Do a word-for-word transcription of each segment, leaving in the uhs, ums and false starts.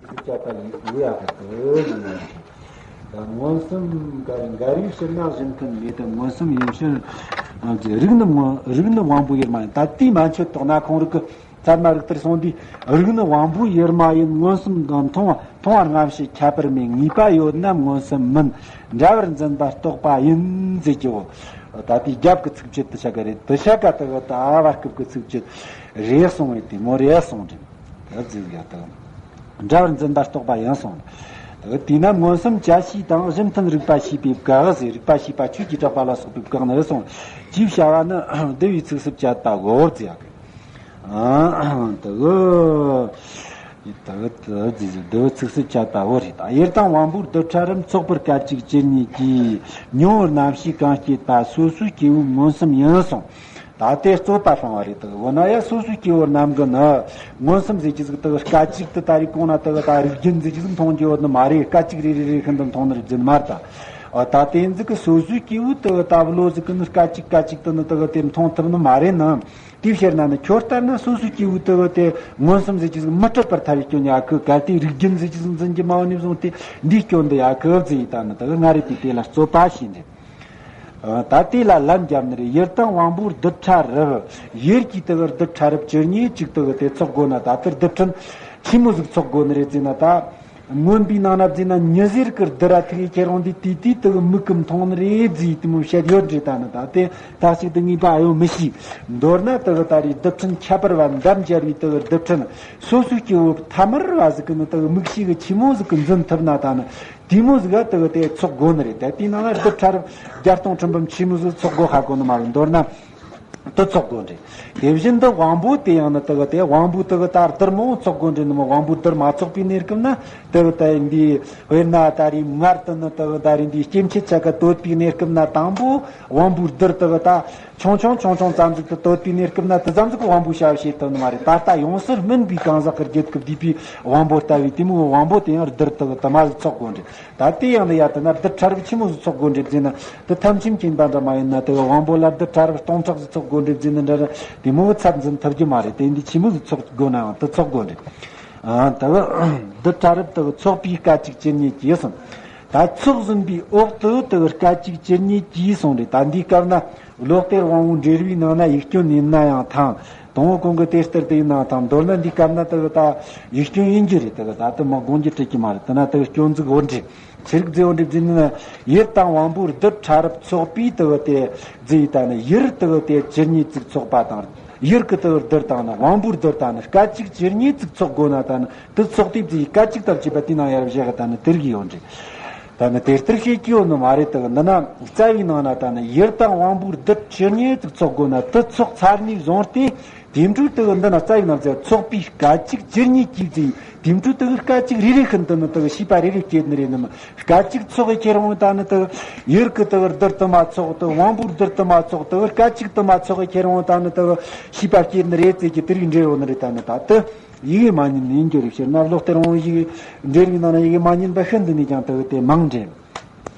སྐྱབས་པ་ཡིན་ཡོད་ཡ་གི་དེ་ཡིན་ན། ད་མངོན་སུམ་འགའ་རེ་འགའ་རེའི་ཕྱིར་ན་གཞི་མཐུན་མེད་དེ། མངོན་སུམ་ཡིན་ཕྱིར་རིགས་ནི་མངོན་རིགས་ནི་དབང་པོའི་ཡུལ་མ་ཡིན། ད་དེའི་མན་ཆད་དོགས་ན་ཁོང་རིགས་ཀྱི་ཚད་མ་རིགས་ལྟར་སོང་དུས་རིགས་ནི་དབང་པོའི་ཡུལ་མ་ཡིན། མངོན་སུམ་དང་མཐོང་བ་མཐོང་བ་སྔ་ཕྱི་ཁྱད་པར་མེད། ངེས་པ་ཡོད་ན་མངོན་སུམ་མིན། འདྲ་བར་འཛིན་པ་རྟོག་པ་ཡིན་ཟེར་གྱི་འོ། ད་དེའི་རྒྱབ་ཀྱི་ཚིགས་བཅད་དེ་ཆ་ག་རེད། དེ་ཆ་ག་དེ་གི་ད་བར་སྐབས་ཀྱི་ཚིགས་བཅད་རེད་གསུངས་པས་དེ་མོ་རེད་གསུངས་རེད། ད་ཟེར་ཡ་ད། འདྲ་བར་འཛིན་པ་རྟོག་པ་ཡིན་གསུངས། དེས་ན་མངོན་སུམ་བཅད་ཤེས་དང་གཞི་མཐུན་རིགས་པ་ཤེས་པའི་བཀག་ཟེར། རིགས་པ་ཤེས་པ་ཆོས་ཀྱི་གྲགས་པ་ལ་སོགས་པའི་བཀག་ནི་གསུངས། ཅེས་བྱ་བ་ནི་འདུལ་བའི་ཚིགས་སུ་བཅད་པ་གོ་བར་བརྩི་ཡག་གི། ཨ་དེ་གི་དེ་གི་དེ་ཟེར་འདུལ་བའི་ཚིགས་སུ་བཅད་པ་བོ་རེད། ད་ཡུལ་དང་དབང་པོའི་རྡུལ་ཕྲ་རབ་ཚོགས་པའི་སྐད་ཅིག་ཇི་སྙེད་ཀྱིས། མྱོང་བའི་རྣམ་ཤེས་གང་སྐྱེས་པ། སོ་སོའི་སྐྱེ་བོའི་མངོན་སུམ་ཡིན་གསུངས། ད་དེ་རྩོད་པ་སྤང་བ་རེད། དེ་འོ་ན་ཡ་སོ་སོའི་སྐྱེ་བོ་རྣམས་ཀྱི་ནི་མངོན་སུམ་ཟེར་གྱི་ཟིག་དེ་སྐད་ཅིག་ཏུ་ད་རེས་གོང་ན་དེ་ད་རིགས་རྒྱུན་ཟེར་གྱི་ཟིག་མཐོང་རྒྱུ་ཡོད་ནི་མ་རེད། སྐད་ཅིག་རེ་རེ་རེ་ཤིན་ཏུ་མཐོང་ནི་རེད་ཟེར་ནི་མ་རེད་ད། འོ་ད་དེ་ཟིག་གི་སོ་སོའི་སྐྱེ་བོའི་དེ་ད་བློ་ཟིག་གི་ནི་སྐད་ཅིག་སྐད་ཅིག་ཏུ་ནི་དེ་དེ་མཐོང་ཐུབ་ནི་མ་རེད་ནི། དེའི་ཕྱིར་ན་ནི་ཁྱོད་ལྟར་ན་སོ་སོའི་སྐྱེ་བོའི་དེ་དེ་མངོན་སུམ་ཟེར་གྱི་ཟིག་མི་སྲིད་པར་ཐལ་བའི་སྐྱོན་ཡ་གི། གལ་ཏེ་རིགས་རྒྱུན་ཟེར་གྱི་ཟིག་འཛིན་གྱི་མ་འོ་ནས་བཟུང་སྟེ་འདིའི་སྐྱོན་འདི་ཡ་གི་ཟེར་ཡི་ད་ནི་དེ་ང་རེད་དེ་དེ་ལ་རྩོད་པ་བྱས་ནས། ད་དེ་ལ་ལན་བརྒྱབ་ནི་རེད། ཡུལ་དང་དབང་པོའི་རྡུལ་ཕྲ་རབ། ཡུལ་གྱི་དེ་གི་རྡུལ་ཕྲ་རབ་ཇི་སྙེད་ཅིག་དེ་གི་དེ་ཚོགས་དགོས་ན། ད་དེར་རྡུལ་ཕྲན་ཆི་མོ་ཟིག་ཚོགས་དགོས་ནི་རེད་ཟེར་ན། ད་མངོན་པའི་ནང་ན་བརྫིས་ན་ཉི་ཟེར་གི་རྡུལ་ར་ཐིག་ཡེ་ཁྱེར་འོང་དུས་དེ་དུས་དེ་གི་མིག་གིས་མཐོང་ནི་རེད་ཟེར་དེ་མོ་བཤད་ཡོད་རེད། ད་ནི་ད་དེ་ཐག་ཅིག་ཏུ་ངེས་པ་ཨེ་ཡོད་མི་ཤེས། མདོར་ན་དེ་གི་ད་རེས་རྡུལ་ཕྲན་ཁྱད་པར་བ་འདབ་འབྱར་བའི་དེ་གི་རྡུལ་ཕྲན་སོ་སོའི་སྐྱེ་བོ་ཐ་མར་བ་ཟིག་གི་ནི་དེ་གི་མིག་ཤེས་གི་ཆི་མོ་ཟིག་གི་འཛིན་ཐུབ་ན། ད་ནི་དེ་མོ་ཟིག་ག་དེ་གི་དེ་ཚོགས་དགོས་ནི་རེད། ད་དེའི་ནང་ལ་རྡུལ་ཕྲ་རབ་བརྒྱ་སྟོང་ཁྲི་འབུམ་ཆི་མོ་ཟིག་ཚོགས་དགོས་ཧ་གོ་ནི་མ་རེད། མདོར་ན་དེ་ཚོགས་དགོས་རེད། དེ་བཞིན་དུ་དབང་པོ་དེ་ཡང་ནི་དེ་གི་དེ་དབང་པོ་དེ་གི་ད་རྡུལ་མང་པོ་ཚོགས་དགོས་རེད་ནི་མོ། དབང་པོའི་རྡུལ་མ་ཚོགས་པའི་གནས་སྐབས་ན་དེ་གི་ད་འདི་དཔེར་ན་ད་རེས་མངལ་དུ་ནི་དེ་གི་ད་རེས་འདི་སྐྱེ་མཆེད་ཆ་ག་དོད་པའི་གནས་སྐབས་ན་དང་པོ་དབང་པོའི་རྡུལ་དེ་གི་ད་ཆུང་ཆུང་ཆུང་ཆུང་ཙམ་ཟིག་ཏུ་དོད་པའི་གནས་སྐབས་ན་དེ་ཙམ་ཟིག་གི་དབང་པོའི་བྱ་བ་བྱེད་ཐུབ་ནི་མ་རེད། ད་ལྟ་ཡོངས་སུ་སྨིན་པའི་གང་ཟག་གི་རྒྱུད་ཀྱི་བསྡུས་པའི་དབང་པོ་ལྟ་བུའི་དེ་མོའི་དབང་པོ་དེ་ཡང་རྡུལ་དེ་གི་དུ་མ་ཟིག་ཚོགས་དགོས་རེད། ད་དེ་ཡང་ནི་ཡ་དེ་ན་རྡུལ་ཕྲ་རབ་ཆི་མོ་ཟིག་ཚོགས་དགོས་རེད་ཟེར་ན། དེ་ཐམས་ཅད་མཁྱེན་པ་འདྲ་མ་ཡིན་ན་དེ་གི་དབང་པོ་ལ་རྡུལ་ཕྲ་རབ་སྟོང་ཕྲག་ཟིག་ཚོགས་དགོས་རེད་ཟེར་ན་འདྲ་ར་དེ་མོ་གི་ཚད་འཛིན་ཐུབ་རྒྱུ་མ་རེད། དེ་འདི་ཆི་མོ་ཟིག་ཚོགས་དགོས་ནའང་དེ་ཚོགས་དགོས་རེད། ཨ་དེ་གི་རྡུལ་ཕྲ་རབ་དེ་གི་ཚོགས་པའི་སྐད་ཅིག་ཇི་སྙེད་ཀྱིས་གསུངས། ད་ཚོགས་ཟིན་པའི་འོག་ཏུ་དེ་གི་སྐད་ཅིག་ཇི་སྙེད་ཀྱིས་གསུངས་རེད། ད་འདིའི་སྐབས་ན་བློ་གཏེར་དབང་པོ་འགྲེལ་བའི་ནང་ན་ཡིག་སྐྱོན་ཡིན་ན་ཡང་ཐང་། དང་པོ་གོང་གི་དེ་ལྟར་དེ་ཡིན་ན་ཐང་། མདོར་ན་འདིའི་སྐབས་ན་དེ་གི་ད་ཡིག་སྐྱོན་ཡིན་རྒྱུ་རེད། དེ་གི་ད་དེ་མ་དགོངས་རྒྱུ་འགྲིག་གི་མ་རེད། དེ་ན་དེ་གི་སྐྱོན་འཛུགས་འོ་འདྲི། ཆི་རིགས་རྫས་འོ་འདྲི་བརྫིས་ནི་ན། ཡུལ་དང་དབང་པོའི་རྡུལ་ཕྲ་རབ་ཚོགས་པའི་དེ་གི་དེ་བརྫིས་ཡི་ད་ནི་ཡུལ་དེ་གི་དེ་ཇི་སྙེད་ཅིག་ཚོགས་པ་དང་། ཡུལ་གི་དེ་གི་རྡུལ་དང་ནི་དབང་པོའི་རྡུལ་དང་ནི་སྐད་ཅིག་ཇི་སྙེད་ཅིག་ཚོགས་དགོས་ན། ད་ནི་དེ་ཚོགས་དུས་བརྫིས་སྐད་ཅིག་ལྟར་བྱེད་པ་དེའི་ནང་ཡར་བཞག་གི་ད་ནི་དེ་རིགས་ཡོད་འདྲི། ད་ནི་དེ་ལྟར་བཤད་ཀྱི་ཡོད་ནི་མ་རེད། དེ་གི་འདི་ན་རྩ་བའི་ནང་ན་ད་ནི་ཡུལ་དང་དབང་པོའི་རྡུལ་ཇི་སྙེད་ཅིག་ཚོགས་དགོས་ན་དེ་ཚོགས་ཚར་ནས་བཟུང་སྟེ། དེ་འཕྲོས་དེ་གི་འདི་ན་རྩ་བའི་ནང་ཚན་ཚོགས་པའི་སྐད་ཅིག་ཇི་སྙེད་ཀྱིས་བརྫིས། དེ་འཕྲོས་དེ་གི་སྐད་ཅིག་རེ་རེ་ཤིན་ཏུ་ནི་དེ་གི་ཤེས་པ་རེ་རེ་སྐྱེས་ནི་རེད་ནི་མ། སྐད་ཅིག་ཚོགས་ཀྱི་ཁྱེར་འོང་ད་ནི་དེ་གི་ཡུལ་གི་དེ་གི་རྡུལ་དུ་མ་ཚོགས། དེ་དབང་པོའི་རྡུལ་དུ་མ་ཚོགས། དེ་གི་སྐད་ཅིག་དུ་མ་ཚོགས་ཀྱི་ཁྱེར་འོང་ད་ནི་དེ་གི་ཤེས་པ་སྐྱེས་ནི་རེད་ཟེར་གྱི་དེ་རིགས་འགྲེལ་ཡོད་ནི་རེད། ད་ནི་ད་དེ་ཡི་གེ་མ་ཉན་ནི་ཡིན་རྒྱུ་རེད། ཕྱིར་ན་བློ་གཏེར་དབང་པོ་ཡི་གེ་འགྲེལ་བའི་ནང་ན་ཡི་གེ་མ་ཉན་པ་ཤིན་ཏུ་ནས་ཀྱང་དེ་གི་དེ་མང་འདྲེན།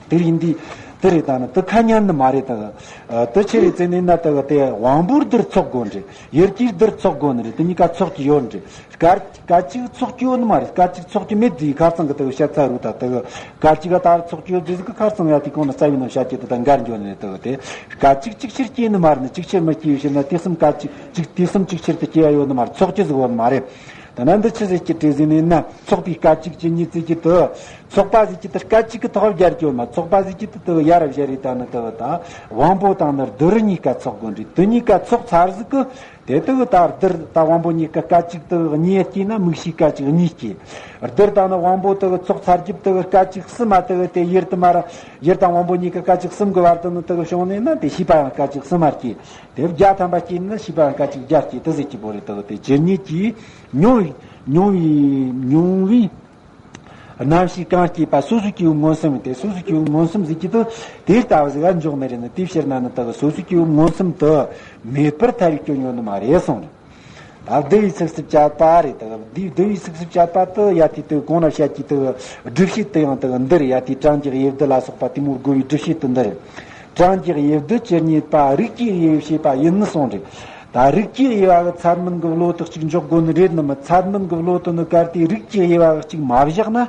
དེ་ཡིན་དུས་དེ་རེད། ད་ནི་དེ་ཁ་ཉན་ནི་མ་རེད། ད་དེ་ཆི་རེད་ཟེར་ནས་ན་དེ་གི་དེ་དབང་པོའི་རྡུལ་ཚོགས་དགོས་འདྲི། ཡུལ་གྱི་རྡུལ་ཚོགས་དགོས་ནི་རེད། དེ་གཉིས་ཀ་ཚོགས་ཀྱི་ཡོད་འདྲི། སྐད་སྐད་ཅིག་ཚོགས་ཀྱི་ཡོད་ནི་མ་རེད། སྐད་ཅིག་ཚོགས་ཀྱི་མེད་དེ་ཁ་སང་གི་དེ་གི་བཤད་ཚར་རུ། ད་དེ་གི་སྐད་ཅིག་ག་ད་ཚོགས་ཀྱི་ཡོད་དེ་ཟིག་གི་ཁ་སང་ཡ་དེ་གོང་ན་རྩ་བའི་ནང་བཤད་ཀྱི་དེ་ད་འགལ་འགྱོ་ནི་རེད། དེ་གི་དེ་སྐད་ཅིག་ཅིག་ཕྱིར་སྐྱེས་ནི་མ་རེད་ནི། ཅིག་ཕྱིར་མི་སྐྱེས་ཡོད་ཕྱིར་ན་དེ་གསུམ་སྐད་ཅིག་ཅིག་དེ་གསུམ་ཅིག་ཕྱིར་དུ་སྐྱེ་ཡ་ཡོད་ནི་མ་རེད། ཚོགས་ཀྱི་ཟིག་ཡོད་ནི་མ་རེད། ད་ནི་འདི་ཆི་ཟིག་གི་དེ་ཟིག་ནས་ན་ཚོགས་པའི་སྐད་ཅིག་ཇི་སྙེད་ཅིག་གི་དེ། ཚོགས་པ་ཟིག་གི་དེ་སྐད་ཅིག་གི་ཐོག་བརྒྱབ་ཀྱི་ཡོད་མ། ཚོགས་པ་ཟིག་གི་དེ་དེ་ཡར་བཞག་རེད། ད་ནི་དེ་ད་དབང་པོ་དང་ནི་རྡུལ་གཉིས་ཀ་ཚོགས་དགོས་འདྲི། དེ་གཉིས་ཀ་ཚོགས་ཚར་ཟིག་གི་དེ་དེ་ད་རྡུལ་ད་དབང་པོ་གཉིས་ཀ་སྐད་ཅིག་དེ་གཉིས་སྐྱེས་ན་མིག་ཤེས་སྐད་ཅིག་གཉིས་སྐྱེས། རྡུལ་དང་ནི་དབང་པོ་དེ་ཚོགས་ཚར་རྒྱུ་དེ་སྐད་ཅིག་གསུམ་མ། དེ་དེ་ཡུལ་དུ་མ་ར་ཡུལ་དང་དབང་པོ་གཉིས་ཀ་སྐད་ཅིག་གསུམ་གི་བར་དུ་ནི་དེ་བྱུང་ནས་ན་དེ་ཤེས་པ་ཡང་སྐད་ཅིག་གསུམ་མ་སྐྱེས། དེ་བརྒྱ་ཐམ་པ་སྐྱེས་ན་ཤེས་པ་ཡང་སྐད་ཅིག་བརྒྱ་སྐྱེས། དེ་ཟེར་གྱི་བོ་རེད། དེ་དེ་ཇི་སྙེད་ཀྱིས་མྱོང་བའི་མྱོང་བའི་མྱོང་བའི་རྣམ་ཤེས་གང་སྐྱེས་པ། སོ་སོའི་སྐྱེ་བོ་མངོན་སུམ་ཡིན་ཏེ། སོ་སོའི་སྐྱེ་བོ་མངོན་སུམ་ཟེར་གྱི་དེ་དེ་ལྟ་བུ་ཟིག་ག་འཇོག་ནི་རེད་ནི། དེའི་ཕྱིར་ན་ནི་དེ་གི་སོ་སོའི་སྐྱེ་བོ་མངོན་སུམ་དུ་མེད་པར་ཐལ་བའི་སྐྱོན་ཡོད་ནི་མ་རེད་གསུངས་རེད། ད་བསྡུ་བའི་ཚིགས་སུ་བཅད་པ་རེད། དེ་གི་བསྡུ་བསྡུ་བའི་ཚིགས་སུ་བཅད་པ་དེ་ཡ་དེ་དེ་གོང་ན་བཤད་ཀྱི་དེ་གི་སྒྲུབ་བྱེད་དེ་ཡང་དེ་གི་འདི་རེད། ཡ་དེ་གྲངས་ཀྱི་དབྱེ་བསྡུ་ལ་སོགས་པ་དེ་མོ་དགོས་པའི་སྒྲུབ་བྱེད་དེ་འདི་རེད། གྲངས་ཀྱི་དབྱེ་བསྡུ་ཇི་སྙེད་པ། རིགས་ཀྱི་དབྱེ་བས་ཕྱེ་བ་ཡིན་ནི་གསུངས་རེད། ད་རིགས་ཀྱི་དབྱེ་བ་གི་ཚད་མིན་གྱི་བློ་དག་ཅིག་འཇོག་དགོས་ནི་རེད་ནི་མིན། ཚད་མིན་གྱི་བློ་དེ་ནི་གལ་ཏེ་རིགས་ཀྱི་དབྱེ་བ་གཅིག་མ་བཞག་ན།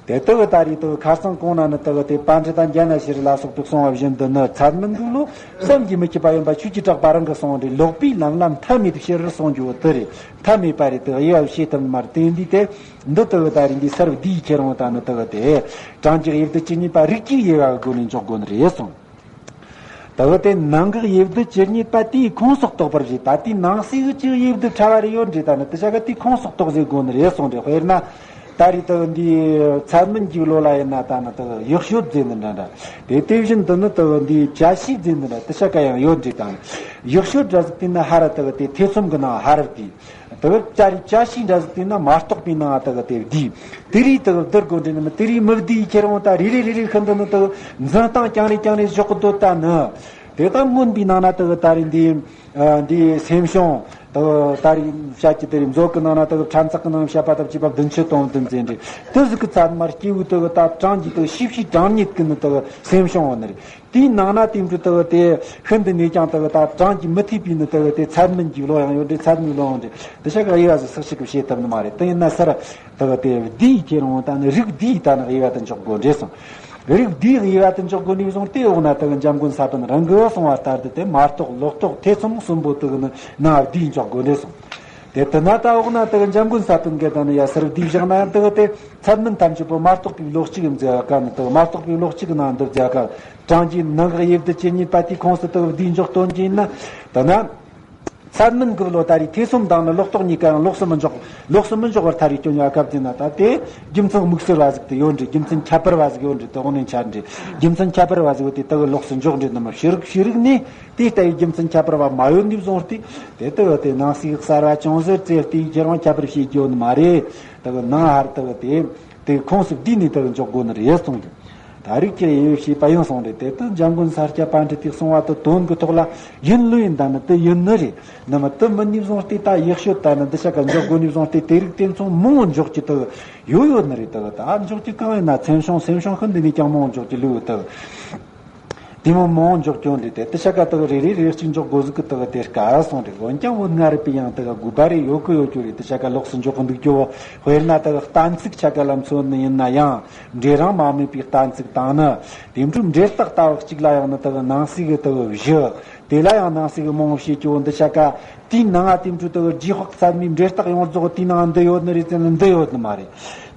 དེ་དག་གི་ད་རེས་དག་ཁ་སང་གོང་ན་ནི་དག་དེ་པཎ་ཌི་ཏ་ཛྙཱ་ན་ཤྲཱི་ལ་སོགས་པས་གསུངས་པ་བཞིན་དུ་ནི་ཚད་མིན་གྱི་བློ་བསམ་གྱིས་མི་ཁྱབ་པ་ཡིན་པ་ཆོས་ཀྱི་གྲགས་པ་རང་གིས་གསུངས་རེད། ལོག་པའི་ལམ་ལ་མཐའ་མེད་ཕྱིར་གསུངས་རྒྱུ་བོ་དེ་རེད། མཐའ་མེད་པ་རེད། དག་དབྱེ་བ་བྱེད་ཐུབ་ནི་མ་རེད། དེ་འདི་དེ་འདི་དག་ད་རེས་འདི་སར་བསྡུས་ཁྱེར་འོང་ད་ནི་དག་དེ་གྲངས་ཀྱི་དབྱེ་བསྡུ་ཇི་སྙེད་པ་རིགས་ཀྱི་དབྱེ་བ་གི་སྒོ་ནས་འཇོག་དགོས་ནི་རེད་གསུངས། དེ་བས་ཏེ་ནང་གི་དབྱེ་བསྡུ་ཇི་སྙེད་པ་དེའི་ཁོངས་སུ་གཏོགས་པར་བྱེད། ད་དེའི་ནང་གསེས་ཀྱི་དབྱེ་བསྡུ་ཕྲ་བ་རེ་ཡོད་འདྲེ། ད་ནི་དེ་ཆ་ག་དེའི་ཁོངས་སུ་གཏོགས་ཟེར་དགོས་ནི་རེད་གསུངས་འདྲེ། དཔེར་ན། ད་རེས་དེ་འདི་ཚད་མིན་གྱི་བློ་ལ་ཡིན་ན་ད་ནི་དེ་ཡག་ཤོས་ཟེར་ནི་འདྲ་འདྲ། དེ་དེ་བཞིན་དུ་ནི་དེ་འདི་བྱ་ཤེས་ཟེར་ནི་འདྲ་དེ་ཆ་ག་ཡང་ཡོད་འདྲེ། ད་ནི་ཡག་ཤོས་འདྲ་ཟིག་དེ་ནི་ཧ་ར་དེ་དེ་ཐེ་ཚོམ་གྱི་ནང་ཧ་ར་དེ། དེ་བས་ཅ་རེ་བྱ་ཤེས་འདྲ་ཟིག་དེ་ན་མ་རྟོགས་པའི་ནང་དག་དེ་བསྡུས། དེ་རིགས་དག་བསྡུར་དགོས་འདྲེ་ནི་མི་དེ་རིགས་མི་བསྡུས་ཁྱེར་འོང་ད་རེ་རེ་རེ་རེ་ཤིན་ཏུ་ནི་དག་འཛིན་སྟངས་རྐྱང་རེ་རྐྱང་རེ་འཇོག་གི་འདོད་ད་ནི། དེ་ལྟར་མངོན་པའི་ནང་ན་དག་ད་རེ་འདི་འདི་སེམས་བྱུང་དག་ད་རེ་བཤད་ཀྱི་དེ་རེ་མཛོད་ཀྱི་ནང་ན་དག་ཕྲན་ཚེགས་ཀྱི་ནང་བཤད་པ་དག་བཅས་པ་བདུན་ཅུ་དོན་བདུན་ཟེར་འདྲེ། དེ་ཟིག་གི་ཚད་མར་སྐྱེས་བུ་དག་ད་གྲངས་ཀྱི་དག་ཤེས་བྱའི་གྲངས་ཉིད་ཀྱི་ནི་དག་སེམས་བྱུང་བ་ནི་རེད། དེའི་ནང་ན་དེ་འདྲ་དག་དེ་ཤིན་ཏུ་ནས་ཀྱང་དག་ད་གྲངས་ཀྱིས་མི་ཐེག་པའི་ནི་དག་དེ་ཚད་མིན་གྱི་བློ་ཡང་ཡོད་འདྲེ། ཚད་མིན་བློ་ཡང་འདྲེ། དེ་ཆ་ག་དབྱེ་བ་ཟིག་སུ་གཅིག་གིས་བྱེད་ཐུབ་ནི་མ་རེད། དེ་ཡིན་ན་སར་དག་དེ་བསྡུས་ཁྱེར་འོང་ད་ནི་རིགས་བསྡུས་ད་ནི་དབྱེ་བ་དེ་འཇོག་དགོས་འདྲེ་གསུངས། རིགས་བསྡུས་དབྱེ་བ་དེ་འཇོག་དགོས་ནས་བཟུང་སྟེ་འོག་ན་དག་འཇམ་མགོན་ས་པཎ་རང་གིས་གསུངས་པ་ལྟར་དུ་དེ་མ་རྟོགས་ལོག་རྟོག་ཐེ་ཚོམ་གསུམ་པོ་དག་ནི་ནང་བསྡུས་འཇོག་དགོས་འདྲེ་གསུངས། དེ་དེ་ན་ད་འོག་ན་དག་འཇམ་མགོན་ས་པཎ་གྱིས་ད་ནི་ཡ་སར་བསྡུས་བཞག་ན་ཡང་དག་དེ་ཚད་མིན་ཐམས་ཅད་པོ་མ་རྟོགས་པའི་བློ་གཅིག་ཡིན་ཟེར་ག་ནི་དག་མ་རྟོགས་པའི་བློ་གཅིག་གི་ནང་འདུ་ཟེར་ག་གྲངས་ཀྱི་ནང་གི་དབྱེ་བསྡུ་ཇི་སྙེད་པ་དེའི་ཁོངས་སུ་དག་བསྡུས་འཇོག་དོན་གྱི་ཡིན་ན། དེ་ན་ཚད་མིན་གྱི་བློ་ད་རེས་ཐེ་ཚོམ་དང་ནི་ལོག་རྟོག་གཉིས་ཀ་ཡང་ལོགས་སུ་མི་འཇོག་ལོགས་སུ་མི་འཇོག་པར་ཐལ་བའི་སྐྱོན་ཡོད་སྐབས་དེ་ན་ད་དེ་རྒྱུ་མཚན་དམིགས་བསལ་བ་ཟིག་དེ་ཡོད་འདྲེ། རྒྱུ་མཚན་ཁྱད་པར་བ་ཟིག་ཡོད་འདྲེ། དེ་འོག་ནས་འཆར་འདྲེ། རྒྱུ་མཚན་ཁྱད་པར་བ་ཟིག་ཡོད་དེ་དག་ལོགས་སུ་འཇོག་འདྲེ་ནི་མི་ཤེས་རིག་ཤེས་རིག་ནས། དེ་ལྟ་བུའི་རྒྱུ་མཚན་ཁྱད་པར་བ་མ་ཡོད་ནས་བཟུང་སྟེ། དེ་ལྟ་བུ་དེ་ནང་གསེས་གསར་བ་ཅུང་ཟད་བཙལ་ཏེ་ཁྱེད་རང་ཁྱད་པར་བྱེད་རྒྱུ་ནི་མ་རེད། ལྟ་བུ་ནང་ཧར་ལྟ་བུ་དེ་དེ་ཁོངས་སུ་བསྡུས་ནས་ལྟ་བུ་འཇོག་དགོས་ནི་རེད་གསུངས་ཏེ། ད་རིགས་ཀྱི་དབྱེ་བ་ཕྱེས་པ་ཡིན་གསུངས་རེད། དེ་ལྟར་འཇམ་མགོན་ས་སྐྱ་པཎྜི་ཏས་གསུངས་པ་དེ་དོན་གྱི་ཐོག་ལ་ཡིན་ལུགས་ཡིན་ད་ནི་དེ་ཡིན་ནི་རེད། ནི་མི་དེ་མིན་ནས་བཟུང་སྟེ་ད་ཡག་ཤོས་ད་ནི་འདི་ཆ་ག་འཇོག་དགོས་ནས་བཟུང་སྟེ་དེ་རིགས་དེ་མཚུངས་མང་བོ་འཇོག་རྒྱུ་དེ་ཡོད་ཡོད་ནི་རེད། དེ་ད་འཇོག་རྒྱུ་གང་ཡིན་ན་སེམས་བྱུང་སེམས་བྱུང་ཤིན་ཏུ་ནས་ཀྱང་མང་བོ་འཇོག་རྒྱུ་ལུགས་དེ། དེ་མོ་མང་འཇོག་རྒྱུ་འདི་དེ་དེ་ཆ་ག་དག་རེ་རེ་རེ་གཅིག་འཇོག་དགོས་ཟིག་གི་དག་དེ་དཀའ་སོང་རེད། འོན་ཀྱང་བོད་སྔ་རབས་པའི་ཡང་དག་དགོས་པ་རེ་ཡོད་གི་ཡོད་རྒྱུ་རེད། དེ་ཆ་ག་ལོགས་སུ་འཇོག་གི་འདུག་རྒྱུ་བོ། དཔེར་ན་དག་གཏན་ཚིགས་ཆ་ག་ལ་མཚོན་ནི་ཡིན་ན་ཡང་འབྲེལ་རང་མ་དམིགས་པའི་གཏན་ཚིགས་དང་ནི་དེ་འཕྲོས་འབྲེལ་རྟགས་ལྟ་བུ་གཅིག་ལ་ཡང་ནི་དག་ནང་གསེས་གི་དག་བཞི། དེ་ལ་ཡང་ནང་གསེས་གི་མང་བོ་བྱེད་རྒྱུ་བོ་འདི་ཆ་ག་དེའི་ནང་ང་དེ་འཕྲོས་དག་རྗེས་དཔག་ཚད་མའི་འབྲེལ་རྟགས་ཡོངས་རྫོགས་དེའི་ནང་འདི་ཡོད་ནི་རེད་ཟེར་ན་འདི་ཡོད་ནི་མ་རེད།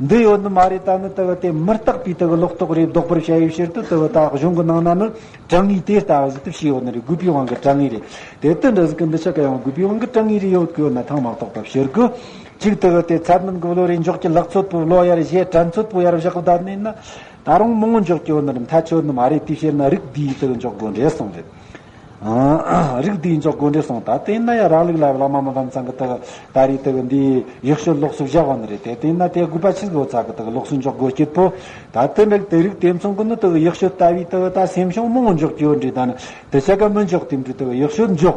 འདི་ཡོད་ནི་མ་རེད། ད་ནི་དེ་བ་དེ་མི་རྟག་པའི་དེ་བ་ལོག་རྟོག་རེད། ལྡོག་པར་བྱ་ཡི་ཕྱིར་དུ་དེ་བ་ད་གཞུང་གི་ནང་ན་ནི་གྲངས་ངེས་དེ་ལྟ་བ་ཟིག་ཏུ་བྱས་ཡོད་ནི་རེད། དགོས་པའི་དབང་གིས་གྲངས་ངེས་རེད། དེ་ལྟར་འདྲ་ཟིག་གི་འདི་ཆ་ག་ཡང་དགོས་པའི་དབང་གིས་གྲངས་ངེས་རེ་ཡོད་གི་ཡོད་ན་ཐང་མ་གཏོགས་པ་ཕྱིར་གི་གཅིག་དེ་བ་དེ་ཚད་མིན་གི་བློ་རེ་འཇོག་གི་ལག་ཚོད་པོ་བློ་ཡར་བཞེས་དྲན་ཚོད་པོ་ཡར་བཞག་བསྡད་ནས་ན་ད་རུང་མང་བོ་འཇོག་གི་ཡོད་ནི་རེད། མཐའ་ཆོད་ནི་མ་རེད། དེའི་ཕྱིར་ན་རིགས་འདིའི་དེ་བ་འཇོག་དགོས་འདྲེ་གསུངས་རེད། རིགས་འདིའི་འཇོག་དགོས་འདྲེ་གསུངས། ད་དེ་ན་ཡང་རང་ལུགས་ལ་བླ་མ་མི་ཕམ་ཚང་གི་དག་ད་རེས་དག་འདིའི་ཡག་ཤོས་ལོགས་སུ་བཞག་པ་ནི་རེད། དེ་དེ་ན་དེ་དགོས་པ་ཆི་ཟིག་ཡོད་ཚ་གི་དག་ལོགས་སུ་འཇོག་དགོས་སྐྱིད་པོ། ད་དེ་འདྲ་དེ་རིགས་དེ་མཚུངས་གི་ནི་དག་ཡག་ཤོས་ལྟ་བུའི་དག་ད་སེམས་བྱུང་མང་བོ་འཇོག་གི་ཡོད་འདྲེ། ད་ནི་དེ་ཆ་ག་མི་འཇོག་དེ་འདྲ་དག་ཡག་ཤོས་འཇོག་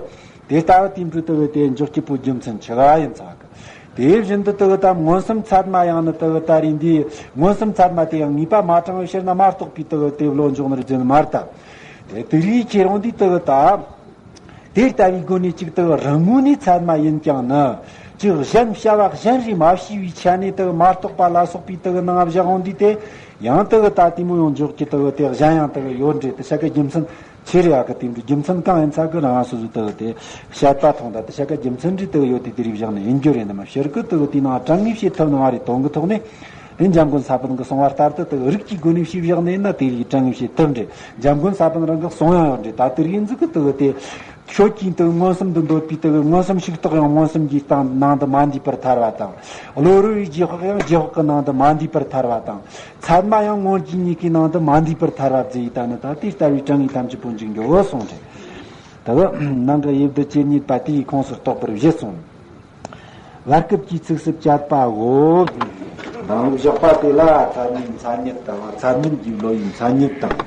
དེ་ལྟ་བུ་དེ་འདྲ་དག་དེ་འཇོག་སྐྱིད་པོ་རྒྱུ་མཚན་ཆི་ག་ཡིན་ཚ་གི། དེ་བཞིན་དུ་དག་ད་མངོན་སུམ་ཚད་མ་ཡང་ནི་དག་ད་རེས་འདིའི་མངོན་སུམ་ཚད་མ་དེ་ཡང་ངེས་པ་མ་དྲངས་པའི་ཕྱིར་ན་མ་རྟོགས་པའི་དག་དེ་བློ་འཇོག་ནི་རེད་ཟེར་ནི་མ་རེད་ད། དེ་དེ་རིགས་ཁྱེད་རང་འདི་དག་ད། དེ་ལྟ་བུའི་སྒོ་ནས་གཅིག་དག་རང་ངོས་ནས་ཚད་མ་ཡིན་ཀྱང་ནི། གཅིག་གཞན་བྱ་བ་གཞན་རེ་མ་བྱས་པའི་ཆ་ནས་དག་མ་རྟོགས་པ་ལ་སོགས་པའི་དག་ནང་བཞག་འོང་དུས་དེ། ཡང་དག་ད་དེ་མོ་ཡོང་འཇོག་གི་དག་དེ་གཞན་ཡང་དག་ཡོད་འདྲེ། དེ་ཆ་གི་རྒྱུ་མཚན་ཆི་རེད་ཨ་གི། དེ་འདྲ་རྒྱུ་མཚན་གང་ཡིན་ཚ་གི་རང་སོ་སོ་དག་དེ་བཤད་པ་ཐོང་ད། དེ་ཆ་གི་རྒྱུ་མཚན་རེ་དག་ཡོད་དེ་དེ་རིགས་བཞག་ནས་ཡིན་རྒྱུ་རེད། ནི་མ་ཕྱིར་གི་དག་དེའི་ནང་དྲང་ངེས་བྱེད་ཐུབ་ནི་མ་རེད། དོན་གི་ཐོག་ནས། དེ་འཇམ་མགོན་ས་པཎ་གྱིས་གསུངས་པ་ལྟར་དུ་དག་རིགས་ཀྱི་སྒོ་ནས་ཞིབ་བཞག་ནས་ན་དེ་ཡི་དྲང་ངེས་བྱེད་ཐུབ་འདྲེ། འཇམ་མགོན་ས་པཎ་རང་གིས་གསུངས་ཡང་ཡོད་འདྲེ། ད་དེ་རིགས་ཡིན་ཟིག་གི་དག་དེ་ཤོད་ཀྱིན་དག་མངོན་སུམ་དུ་འདོད་པའི་དག་མངོན་སུམ་ཞིག་རྟོགས་ཡང་མངོན་སུམ་གྱི་སྟེང་ནང་དུ་མ་འདུས་པར་ཐལ་བ་དང་། བློ་རོལ་བའི་རྗེས་དཔག་ཡང་རྗེས་དཔག་གི་ནང་དུ་མ་འདུས་པར་ཐལ་བ་དང་། ཚད་མ་ཡང་མངོན་རྗེས་གཉིས་ཀྱི་ནང་དུ་མ་འདུས་པར་ཐལ་བ་བརྩི་ཡི། ད་ནི་ད་དེ་ལྟ་བུའི་དྲང་ངེས་ཐམས་ཅད་པོ་འཇིག་འགྱོ་གསུངས་འདྲེ། དག་ནང་གི་དབྱེ་བསྡུ་ཇི་སྙེད་པ་དེའི་ཁོངས་སུ་གཏོགས་པར་བཞེད་གསུངས། བར་སྐབས་ཀྱི་ཚིགས་སུ་བཅད་པའོ། ནང་བཞག་པ་དེ་ལ་ཚད་མའི་མཚན་ཉིད་དང་ཚད་མིན་གྱི་བློ་ཡི་མཚན་ཉིད་དང་།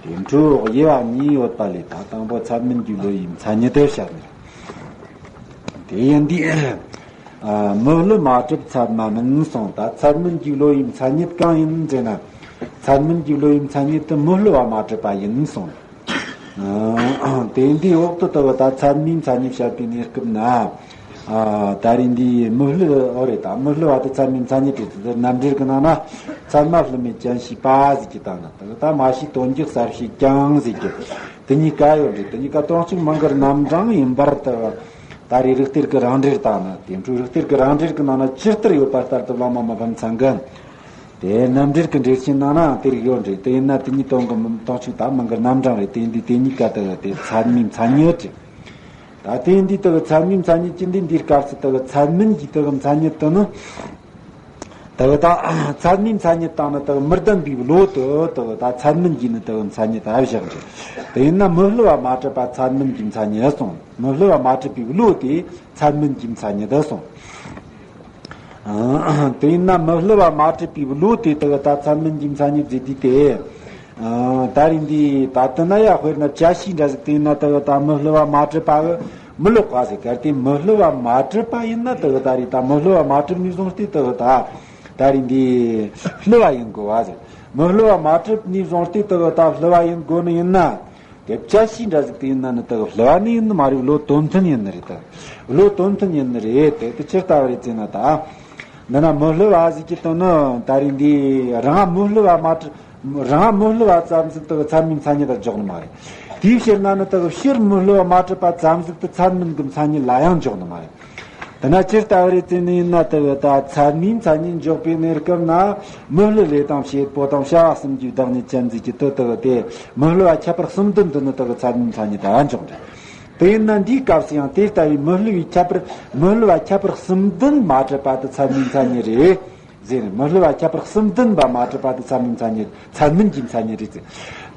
དེ་འཕྲོས་དབྱེ་བ་གཉིས་ཡོད་པ་ལས་ད་དང་པོ་ཚད་མིན་གྱི་བློ་ཡི་མཚན་ཉིད་དེ་བཤད་ནས། དེ་ཡིན་དུས། ཨ། མི་བསླུ་མ་གྲུབ་ཚད་མ་མིན་གསུངས། ད་ཚད་མིན་གྱི་བློ་ཡི་མཚན་ཉིད་གང་ཡིན་ཟེར་ན། ཚད་མིན་གྱི་བློ་ཡི་མཚན་ཉིད་དེ་མི་བསླུ་བ་མ་གྲུབ་པ་ཡིན་གསུངས། ཨ། དེ་འདིའི་འོག་ཏུ་ལྟ་བུ་ད་ཚད་མའི་མཚན་ཉིད་བཤད་པའི་གནས་སྐབས་ན། ཨ། ད་རེས་འདིའི་མི་བསླུ་བ་རེད། ད་མི་བསླུ་བ་དེ་ཚད་མའི་མཚན་ཉིད་རེད། དེ་རྣམ་འགྲེལ་གྱི་ནང་ན་ཚད་མ་བསླུ་མེད་རྐྱེན་ཤེས་པ་ཟེར་གྱི་དང་ན། ད་ད་མ་ཤེས་དོན་གྱི་གསལ་བྱེད་ཀྱང་ཟེར་གྱི་དེ་གཉིས་ཀ་ཡོད་རེད། དེ་གཉིས་ཀ་དོན་གཅིག་མིང་གི་རྣམ་གྲངས་ཡིན་པར་ལྟ་བུ། ད་རེས་རིགས་གཏེར་གྱི་རང་འགྲེལ་དང་ན། དེ་འཕྲོས་རིགས་གཏེར་གྱི་རང་འགྲེལ་གྱི་ནང་ན་ཇི་ལྟར་ཡོད་པ་ལྟར་དུ་བླ་མ་མི་ཕམ་ཚང་གི། དེ་རྣམ་འགྲེལ་གྱི་འགྲེལ་ཆེན་ནང་ནའང་དེ་རིགས་ཡོད་རེད། དེ་ཡིན་ན་དེ་གཉིས་དོན་གྱི་དོན་གཅིག་དང་མིང་གི་རྣམ་གྲངས་རེད། དེ་འདི་དེ་གཉིས་ཀ་ལྟ་བུ་དེ་ཚད་མའི་མཚན་ཉིད་རེད། ད་དེ་འདི་ལྟ་བུ་ཚད་མའི་མཚན་ཉིད་ཀྱི་འདི་འདིའི་སྐབས་སུ་ལྟ་བུ་ཚད་མིན་གྱི་ལྟ་བུ་མཚན་ཉིད་དུ་ནི། ལྟ་བུ་ད་ཚད་མའི་མཚན་ཉིད་དང་ནི་ལྟ་བུ་མི་ལྡན་པའི་བློ་དེ་ལྟ་བུ་ད་ཚད་མིན་གྱི་ནི་ལྟ་བུ་མཚན་ཉིད་ད་བཞག་རེད། དེ་ཡིན་ན་མི་བསླུ་བ་མ་གྲུབ་པ་ཚད་མིན་གྱི་མཚན་ཉིད་གསུངས། མི་བསླུ་བ་མ་གྲུབ་པའི་བློ་དེ་ཚད་མིན་གྱི་མཚན་ཉིད་གསུངས། ཨ། དེ་ཡིན་ན་མི་བསླུ་བ་མ་གྲུབ་པའི་བློ་དེ་དག་ད་ཚད་མིན་གྱི་མཚན་ཉིད་ཟེར་དུས་དེ། ཨ། ད་རེས་འདི་ད་དེ་ན་ཡ་དཔེར་ན་བཅད་ཤེས་འདྲ་ཟིག་དེ་ཡིན་ན་དག་ད་མི་བསླུ་བ་མ་གྲུབ་པ་གི་མི་ལོག་པ་ཟེར། གལ་ཏེ་མི་བསླུ་བ་མ་གྲུབ་པ་ཡིན་ན་དག་ད་རེས་ད་མི་བསླུ་བ་མ་གྲུབ་ནས་བཟུང་སྟེ་དག་ད་ད་རེས་འདི་བསླུ་བ་ཡིན་དགོས་པ་ཟེར། མི་བསླུ་བ་མ་གྲུབ་ནས་བཟུང་སྟེ་དག་ད་བསླུ་བ་ཡིན་དགོས་ནི་ཡིན་ན། དེ་བཅད་ཤེས་འདྲ་ཟིག་དེ་ཡིན་ན་ནི་དག་བསླུ་བ་ནི་ཡིན་ནི་མ་རེད། བློ་དོན་མཐུན་ཡིན་ནི་རེད། དག་བློ་དོན་མཐུན་ཡིན་ནི་རེད། དེ་དེ་ཅི་ལྟ་བུ་རེད་ཟེར་ན་ད། འདི་ན་མི་བསླུ་བ་ཟེར་གྱི་དོན་ནི་ད་རེས་འདི་རང་མི་བསླུ་བ་མ་གྲུབ། རང་མི་བསླུ་བ་ཙམ་ཟིག་དག་ཚད་མའི་མཚན་ཉིད་ལ་འཇོག་ནི་མ་རེད། དེའི་ཕྱིར་ན་ནི་དག་ཕྱིར་མི་བསླུ་བ་མ་གྲུབ་པ་ཙམ་ཟིག་ཏུ་ཚད་མིན་གྱི་མཚན་ཉིད་ལ་ཡང་འཇོག་ནི་མ་རེད། དེ་ན་ཅི་ལྟ་བུ་རེད་ཟེར་ནི་ཡིན་ན་དེ་བས་ད་ཚད་མའི་མཚན་ཉིད་འཇོག་པའི་གནས་སྐབས་ན་མི་བསླུ་ལས་དང་བྱེད་པོ་དང་བྱ་བ་གསུམ་གྱི་བདག་ཉིད་ཅན་ཟིག་གི་དེ་དེ་བས་དེ་མི་བསླུ་བ་ཁྱད་པར་གསུམ་ལྡན་དུ་ནི་དེ་བས་ཚད་མའི་མཚན་ཉིད་ད་འཇོག་འདྲ། དེ་ཡིན་ན་འདིའི་སྐབས་སུ་ཡང་དེ་ལྟ་བུའི་མི་བསླུ་བའི་ཁྱད་པར་མི་བསླུ་བ་ཁྱད་པར་གསུམ་ལྡན་མ་གྲུབ་པ་དེ་ཚད་མའི་མཚན་ཉིད་རེད་ཟེར་ནས། མི་བསླུ་བ་ཁྱད་པར་གསུམ་ལྡན་པ་མ་གྲུབ་པ་དེ་ཚད་མའི་མཚན་ཉིད་ཚད་མིན་གྱི་མཚན་ཉིད་རེད་ཟེར།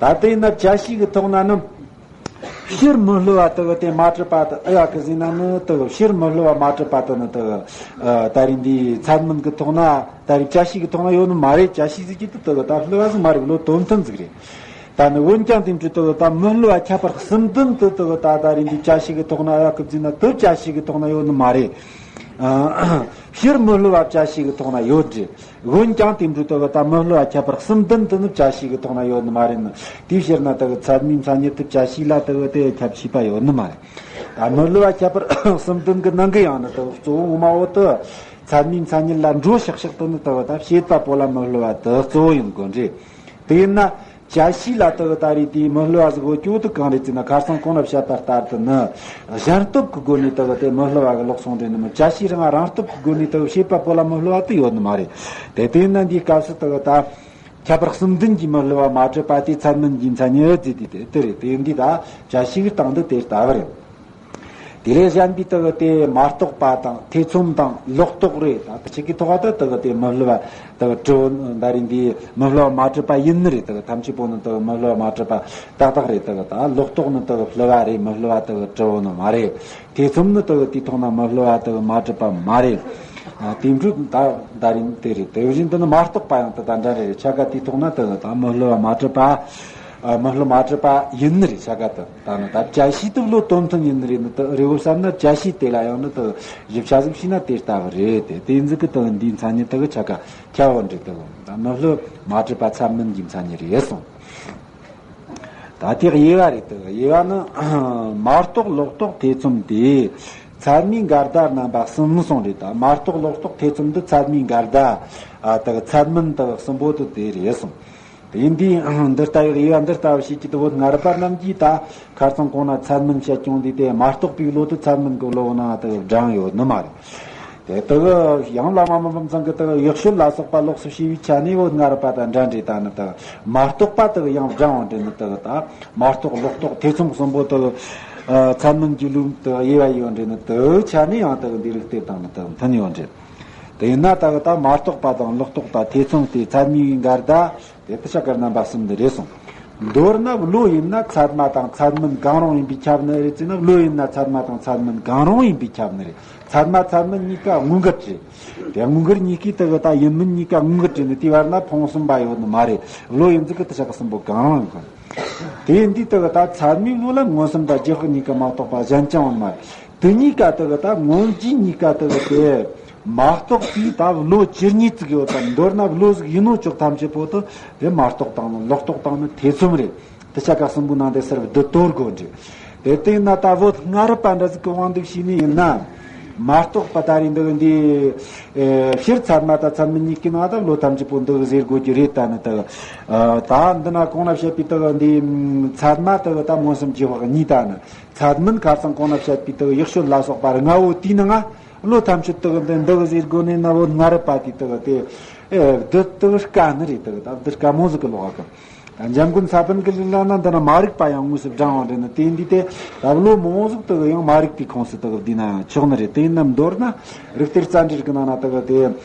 ད་དེ་ཡིན་ན་བཅད་ཤེས་ཀྱི་ཐོག་ན་ནི། ཕྱིར་མི་བསླུ་བ་དེ་གི་དེ་མ་གྲུབ་པ་དེ་ཨེ་ཡ་གི་ཟིན་ན་ནི་དེ་གི་ཕྱིར་མི་བསླུ་བ་མ་གྲུབ་པ་དེ་ནི་དེ་གི་ཨ་ད་རེས་འདི་ཚད་མིན་གི་ཐོག་ན་ད་རེས་བཅད་ཤེས་གི་ཐོག་ན་ཡོད་ནི་མ་རེད། བཅད་ཤེས་ཟིག་གི་དེ་དེ་གི་ད་བསླུ་བ་ཟིག་མ་རེད། བློ་དོན་མཐུན་ཟིག་རེད། ད་ནི་འོན་ཀྱང་དེ་འཕྲོས་དེ་གི་ད་མི་བསླུ་བ་ཁྱད་པར་གསུམ་ལྡན་དེ་དེ་གི་ད་ད་རེས་འདི་བཅད་ཤེས་གི་ཐོག་ན་ཨེ་ཡ་གི་ཟིན་ན་དེ་བཅད་ཤེས་གི་ཐོག་ན་ཡོད་ནི་མ་རེད། ཨ་ཕྱིར་མི་བསླུ་བ་བཅད་ཤེས་གི་ཐོག་ན་ཡོད་རེད། འོན་ཀྱང་དེ་འདྲ་ལྟ་བུ་ད་མི་བསླུ་བ་ཁྱད་པར་གསུམ་ལྡན་དུ་ནི་བཅད་ཤེས་ཀྱི་ཐོག་ན་ཡོད་ནི་མ་རེད་ནི། དེའི་ཕྱིར་ན་ལྟ་བུ་ཚད་མའི་མཚན་ཉིད་དུ་བཅད་ཤེས་ལ་ལྟ་བུ་དེ་ཁྱད་ཆོས་པ་ཡོད་ནི་མ་རེད། ད་མི་བསླུ་བ་ཁྱད་པར་གསུམ་ལྡན་གྱི་ནང་གི་ཡང་ནི་ལྟ་བུ་གཙོ་བོ་ངོ་མ་བོ་དེ་ཚད་མའི་མཚན་ཉིད་ལ་འགྲོ་ཤག་ཤག་ཏུ་ནི་ལྟ་བུ་ད་བྱེད་པ་པོ་ལ་མི་བསླུ་བ་དེ་གཙོ་བོ་ཡིན་དགོས་རེད། དེ་ཡིན་ན། བཅད་ཤེས་ལ་ལྟ་བུ་ད་རེས་དེའི་མི་བསླུ་བ་ཟིག་གོ་སྐྱོ་དུ་གང་རེད་ཅེ་ན། ཁ་སང་གོང་ལ་བཤད་པ་ལྟར་དུ་ནི། གཞན་སྟོབས་ཀྱི་སྒོ་ནས་ལྟ་བུ་དེ་མི་བསླུ་བ་གི་ལོག་སོང་རེད་ནི་མི། བཅད་ཤེས་རང་རང་སྟོབས་ཀྱི་སྒོ་ནས་ལྟ་བུ་བྱེད་པ་པོ་ལ་མི་བསླུ་བ་དེ་ཡོད་ནི་མ་རེད། དེ་དེ་ཡིན་ན་འདིའི་སྐབས་སུ་ལྟ་བུ་ད། ཁྱད་པར་གསུམ་ལྡན་གྱི་མི་བསླུ་བ་མ་གྲུབ་པ་དེ་ཚད་མིན་གྱི་མཚན་ཉིད་ཟེར་དུས་དེ་དེ་རེད། དེ་འདི་ད་བཅད་ཤེས་ཀྱི་སྟེང་དུ་དེ་ལྟ་བུ་རེད། དེ་ལས་གཞན་པའི་ལྟ་བུ་དེ་མ་རྟོགས་པ་དང་ཐེ་ཚོམ་དང་ལོག་རྟོག་རེད། ད་ལྟ་ཆོས་ཀྱི་ཐོག་ཏུ་ལྟ་བུ་དེ་མི་བསླུ་བ་ལྟ་བུ་གྲུབ་ད་རེས་འདི་མི་བསླུ་བ་མ་གྲུབ་པ་ཡིན་ནི་རེད། ལྟ་བུ་ཐམས་ཅད་པོ་ནི་ལྟ་བུ་མི་བསླུ་བ་མ་གྲུབ་པ་ཏག་ཏག་རེད། ལྟ་བུ་ད་ལོག་རྟོག་ནི་ལྟ་བུ་བསླུ་བ་རེད། མི་བསླུ་བ་ལྟ་བུ་གྲུབ་ནི་མ་རེད། ཐེ་ཚོམ་ནི་ལྟ་བུ་དེའི་ཐོག་ན་མི་བསླུ་བ་ལྟ་བུ་མ་གྲུབ་པ་མ་རེད། ཨ་དེ་འཕྲོས་ད་ད་རིང་དེ་རེད། དེ་བཞིན་དུ་ནི་མ་རྟོགས་པ་ཡང་ད་ད་འདྲ་རེད། ཆ་ག་དེའི་ཐོག་ན་ལྟ་བུ་ད་མི་བསླུ་བ་མ་གྲུབ་པ། ཨ་མི་བསླུ་མ་གྲུབ་པ་ཡིན་ནི་རེད། ཆ་ག་དེ་ད་ནི་ད་བཅད་ཤེས་དེ་བློ་དོན་མཐུན་ཡིན་ནི་རེད། ནི་དེ་རེད་བོ་བསམ་ན་བཅད་ཤེས་དེ་ལ་ཡང་ནི་དེ་ཞིབ་ཆ་ཟིག་ཤེས་ན་དེ་ལྟ་བུ་རེད། དེ་དེ་ཟིག་གི་དེ་འདིའི་མཚན་ཉིད་དེ་གི་ཆ་ག་ཁྱད་པར་འདྲ་དེ་ད་མི་བསླུ་མ་གྲུབ་པ་ཚད་མིན་གྱི་མཚན་ཉིད་རེད་གསུངས། ད་དེ་དབྱེ་བ་རེད། དེ་དབྱེ་བ་ནི་མ་རྟོགས་ལོག་རྟོག་ཐེ་ཚོམ་སྟེ། ཚད་མའི་འགལ་ཟླ་རྣམ་པ་གསུམ་གསུངས་རེད། ད་མ་རྟོགས་ལོག་རྟོག་ཐེ་ཚོམ་འདི་ཚད་མའི་འགལ་ཟླ། ཨ་དེ་ཚད་མིན་དེ་གསུམ་པོ་དེ་དེ་རེད་གསུངས། དེ་འདི་འདི་ལྟ་བུའི་དབྱེ་བ་འདི་ལྟ་བུ་ཞིག་གི་དེ་བོད་སྔ་རབས་པ་རྣམས་ཀྱིས་ད་ཁ་སང་གོང་ན་ཚད་མིན་བཤད་ཀྱང་འདི་དེ་མ་རྟོགས་པའི་བློ་དེ་ཚད་མིན་གྱི་བློ་ན་དེ་བགྲངས་ཡོད་ནི་མ་རེད། དེ་དག་ཡང་བླ་མ་མི་ཕམ་ཚང་གི་དག་ཡག་ཤོས་ལ་སོགས་པ་ལོགས་སུ་ཕྱེ་བའི་ཆ་ནས་བོད་སྔ་རབས་པ་དང་འདྲ་འདྲེ་དང་ནི་དག་མ་རྟོགས་པ་དག་ཡང་བགྲང་བ་འདྲེ་ནི་དག་དང་མ་རྟོགས་ལོག་རྟོག་ཐེ་ཚོམ་གསུམ་པོ་དག་ཚད་མིན་གྱི་ལུགས་དག་དབྱེ་བ་ཡོད་འདྲེ་ནི་དག་ཆ་ནས་ཡང་དག་འདི་རིགས་གཏེར་དང་ནི་དག་མཐུན་ཡོད་འདྲེ། དེ་ཡིན་ན་དག་དང་མ་རྟོགས་པ་དང་ལོག་རྟོག་དང་ཐེ་ཚོམ་སྟེ་ཚད་མའི་འགལ་ཟླ། དེ་ལྟ་ཆ་ག་རྣམ་པ་གསུམ་འདི་རེད་གསུངས། མདོར་ན་བློ་ཡིན་ན་ཚད་མ་དང་ཚད་མིན་གང་རུང་ཡིན་པས་ཁྱབ་ནི་རེད་ཅེ་ན། བློ་ཡིན་ན་ཚད་མ་དང་ཚད་མིན་གང་རུང་ཡིན་པས་ཁྱབ་ནི་རེད། ཚད་མ་ཚད་མིན་གཉིས་ཀ་དངོས་འགལ་རེད། དེ་དངོས་འགལ་གཉིས་ཀའི་དེ་གི་ད་ཡིན་མིན་གཉིས་ཀ་དངོས་འགལ་རེད་ནི་དེའི་བར་ན་ཕུང་གསུམ་པ་ཡོད་ནི་མ་རེད། བློ་ཡིན་ཚུལ་གི་ལྟ་ཆ་ག་གསུམ་པོ་གང་རུང་ཡིན་གི། དེ་འདི་དེ་གི་ད་ཚད་མའི་བློ་ལ་མངོན་སུམ་དང་རྗེས་དཔག་གཉིས་ཀ་མ་གཏོགས་པ་གཞན་ཅང་ཡོད་ནི་མ་རེད། དེ་གཉིས་ཀ་དེ་གི་ད་མངོན་རྗེས་གཉིས་ཀ་དེ་གི་དེ་མ་གཏོགས་པའི་ད་བློ་ཇི་སྙེད་ཅིག་ཡོད་དམ། མདོར་ན་བློ་ཟིག་ཡིན་ནོ་ཅོག་ཐམས་ཅད་པོ་དེ་དེ་མ་རྟོགས་དང་ནི་ལོག་རྟོག་དང་ནི་ཐེ་ཚོམ་རེད། དེ་ཆ་ག་གསུམ་པོའི་ནང་དེ་སར་བསྡུ་དོར་དགོས་འདྲི། དེ་ལྟས་ན་ད་བོད་སྔ་རབས་པ་འདྲ་ཟིག་གི་དབང་དུ་བྱས་ནས་ཡིན་ན། མ་གཏོགས་པ་ད་རེས་འདི་འདི་ཨེ་སྤྱིར་ཚད་མ་དང་ཚད་མིན་གཉིས་ཀྱི་ནང་ད་བློ་ཐམས་ཅད་པོ་འདི་གི་ཟེར་དགོས་ཀྱི་རེད། ད་ནི་ད་ཨ་ད་འདི་ན་གོང་ན་བཤད་པའི་ད་འདི་ཚད་མ་ད་ད་མངོན་སུམ་གྱི་དབང་གཉིས། ད་ནི་ཚད་མིན་ཁ་སང་གོང་ན་བཤད་པའི་ད་ཡེ་ཤེས་ལ་སོགས་པ་ལྔ་བོ་དེའི་ནང་ང་བློ་ཐམས་ཅད་ད་འདི་འདི་གི་ཟེར་དགོས་ནས་ན། བོད་སྔ་རབས་པ་དེ་ད་དེ་ཨེ་འདི་ད་དཀའ་ནི་རེད། ད་ད་འདི་དཀའ་མོ་ཟིག་གི་ལོག་གི། འཇམ་མགོན་ས་པཎ་གྱི་ལུགས་ལ་ན་འདི་ན་མ་རིག་པ་ཡང་དངོས་སུ་བགྲང་བ་འདྲ་ནི། དེ་འདི་དེ་ད་བློ་མང་ཟིག་ད་ཡང་མ་རིག་པའི་ཁོངས་སུ་ད་བསྡུས་ན་ཡང་ཆོག་ནི་རེད། དེ་ཡིན་ན་མདོར་ན་རིག་གཏེར་རྩ་འགྲེལ་གྱི་ནང་ན་ད་དེ་